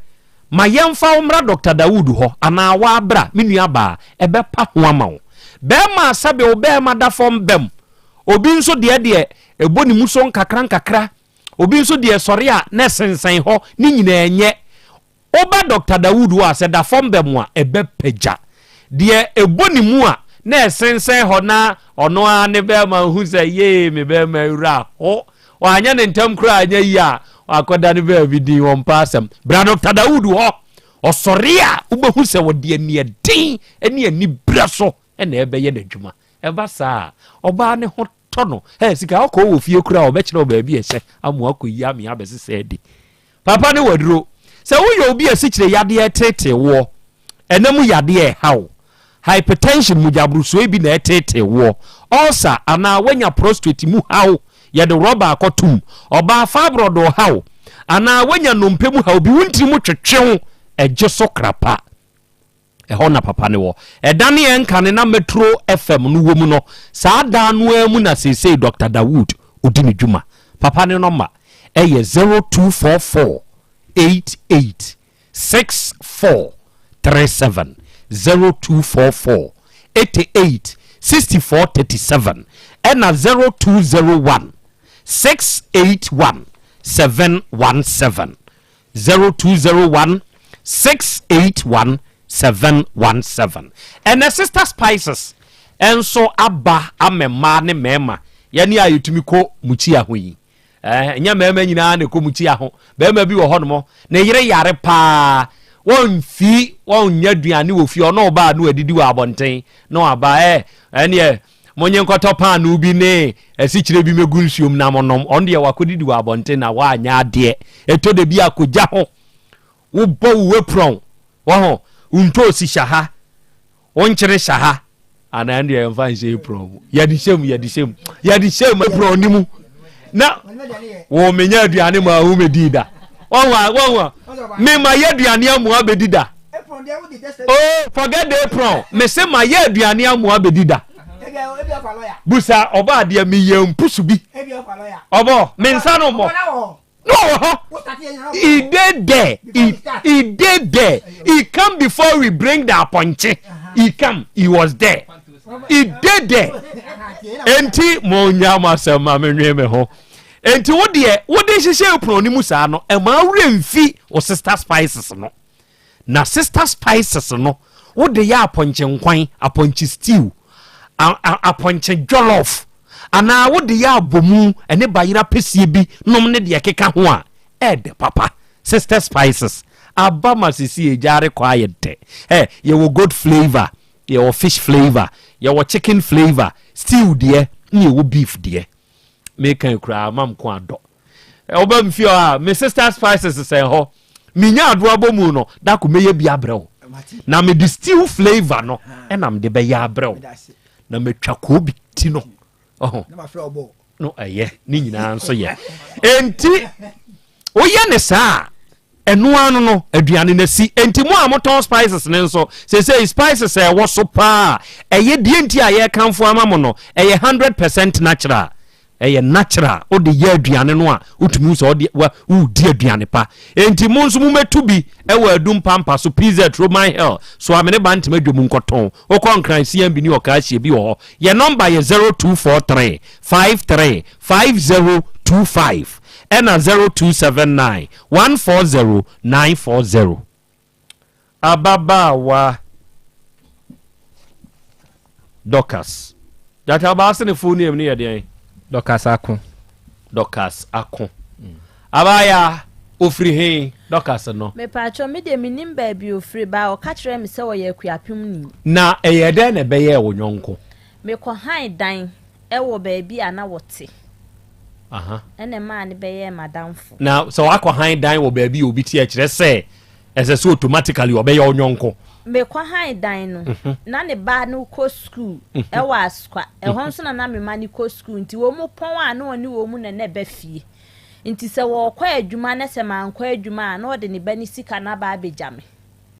ma yɛmfa wo mmra Dɔkta Dawood hɔ, anaa woabra, me nuabaa, ɛbɛpa ho ama wo. Barima a sɛbe wo barima da fam bam, obi nso deɛ deɛ ɛbɔ ne mu so nkakrankakra, obi nso deɛ sɔre a na ɛsensɛn hɔ, ne nyinaa nyɛ. Woba Dɔkta Dawood hɔ a, sɛ da fam bam a, ɛbɛpagya. Deɛ ɛbɔ ne mu a na ɛsensɛn hɔ na ɔno ara ne bɛrima hu sɛ yee me bɛrima awura ho wanyɛ ne ntɛm koraa anyɛ yie a wakɔda ne baabi din wɔmpa asɛm bra Dr. Dawood hɔ ɔsɔre a wobɛhu sɛ wɔde aniɛden ne aniberɛ so na ɛbɛyɛ n'adwuma ɛba saa a ɔbaa ne ho tɔ no ɛ sika ɔkɔ wɔ fie koraa ɔbɛkyerɛ wo baabi ɛhyɛ ama wakɔyi ame abɛsesɛ adi Papa ne waduro. Sɛ woyɛ obi a asikyire yadeɛ reteetee woɔ, ɛna mu yadeɛ reha wo, hypertension, mogyaborosoɔ bi na ɛreteetee woɔ, ulcer anaa woanya prostrate mu haw, yɛde rɔba akɔtom, ɔbaa fibroid reha wo, anaa woanya nnompe mu haw bi, wo ntini mu twetwe wo, ɛgye so krapa. Ɛhɔ na papa no wɔ. Ɛdan a ɛnkane na Metro FM no wɔ mu no, saa dan no ara mu na seesei Dɔkta Dawood ɔdi ne dwuma. Papa no nɔma yɛ 0244 88 64 37, 0244 88 64 37, ɛna 0201 681 717. 0201 681 717. Ɛnɛ Sister Spices nso aba ama mmaa ne mmarima yɛne a yɛtumi kɔ mukyia ho yi. Ɛnyɛ mmarima nyinaa na ɛkɔ mukyia ho. Barima bi wɔ hɔnom, ne yere yare paa, wɔmfi wɔnyɛ aduane wɔ fie, ɔno ɔbaa no adidi wɔ abɔnten na waba ɛ ɛneɛ Monye nkɔtɔ paanoo bi ne asikyire bi mɛgu nsuom na monom. Ɔno deɛ wakɔdidi wɔ abɔnten na wanyɛ adeɛ. Ɛtɔ da bi a kɔgya ho. Wobɔ wo apron. Waho, wo ntoosi hyɛ ha, wo nkyene hyɛ ha. Anaa ɛno deɛ yɛmfa nhyɛ apron mu. Yɛde hyɛ mu, yɛde hyɛ mu, yɛde hyɛ mu apron no mu. Na wo menya aduane ma wo mɛdii da. Wahu a, wahu a, mema yɛ aduane amoa bɛdi da. Oh, forget the apron. Me se ma yɛ aduane amoa bɛdi da. Busa ɔbɔ adeɛ meyɛ mpusu bi. Ɔbɔ me nsa no mmɔ. No wɔ hɔ. He dey there. He, he dey there. He come before we bring the apɔnkye. He come. He was there. He dey there. Enti mo nya mo asɛm ma me nwe me ho. Enti wo deɛ wode hyehyɛ apron no mu saa no ɛma awura mfi wo sister spices no. Na sister spices no wode yɛ apɔnkye nkwan, apɔnkye stew, apɔnkye jollof anaa wode yɛ abomu ɛne bayera pɛsie bi nom ne deɛ ɛkeka ho a ɛɛdɛ papa. Sister spices aba ma sisi egyaare kɔ ayɛ dɛ. Ɛ yɛwɔ goat flavour, yɛwɔ fish flavour, yɛwɔ chicken flavour, stew deɛ ne yɛwɔ beef deɛ. Meka yi koraa ma mko adɔ. Woba me fie hɔ a, me sister spices sɛn hɔ. Menya adoa bɔ mu no, da ko mɛyɛ bi abrɛ wo. Na mede stew flavor no ɛna mede bɛyɛ abrɛ wo. Na matwa koobi ti no. Ɔho. No ɛyɛ, ne nyinaa nso yɛ. Enti, woyɛ ne saa a, Ɛno ara no no, aduane no asi. Enti mo a motɔn spices no nso, seesei spices a ɛwɔ so paa a ɛyɛ deɛ nti a yɛrekamfo ama mo no, ɛyɛ 100% natural. Ɛyɛ natural. Wode yɛ aduane no a, wotumi hu sɛ wode wa woredi aduane pa. Enti mo nso mommɛtu bi wɔ Adum Pampa so, PZ, Roman Hill, Soamene Bantama Dwom nkɔtɔn. Wokɔ Nkran, CMB ne Ɔkaahyie bi wɔ hɔ. Yɛn nɔmba yɛ 0243 53 5025 ɛna 0279 140 940. Ababaawa Dorcas. Gyata ɔbaa se ne full name no yɛ deɛn? Dorcas Ako. Dorcas Ako. Abaayaa, ofiri he Dorcas no? Mepatwɔ, me deɛ mennim baabi ofiri, but ɔka kyerɛɛ me sɛ ɔyɛ Akuapem ni. Na ɛyɛɛ dɛn na ɛbɛyɛɛ wo yɔnko? Mekɔhan dan wɔ baabi a na wɔte. Ɛna ɛmaa no bɛyɛɛ m'adamfo. Na sɛ wakɔhan dan wɔ baabi a obi te a, ɛkyerɛ sɛ ɛsɛ sɛ automatically ɔbɛyɛ wo yɔnko. Mekɔ han dan no, na ne ba no kɔ sukuu ɛwɔ Asokwa. Ɛhɔ nso na na me ma no kɔ sukuu nti wɔn pɔn a na ɔne wɔn mu na na ɛba fie. Nti sɛ wɔrekɔ adwuma na sɛ mankɔ adwuma a na ɔde ne ba no sika no aba abɛgya me.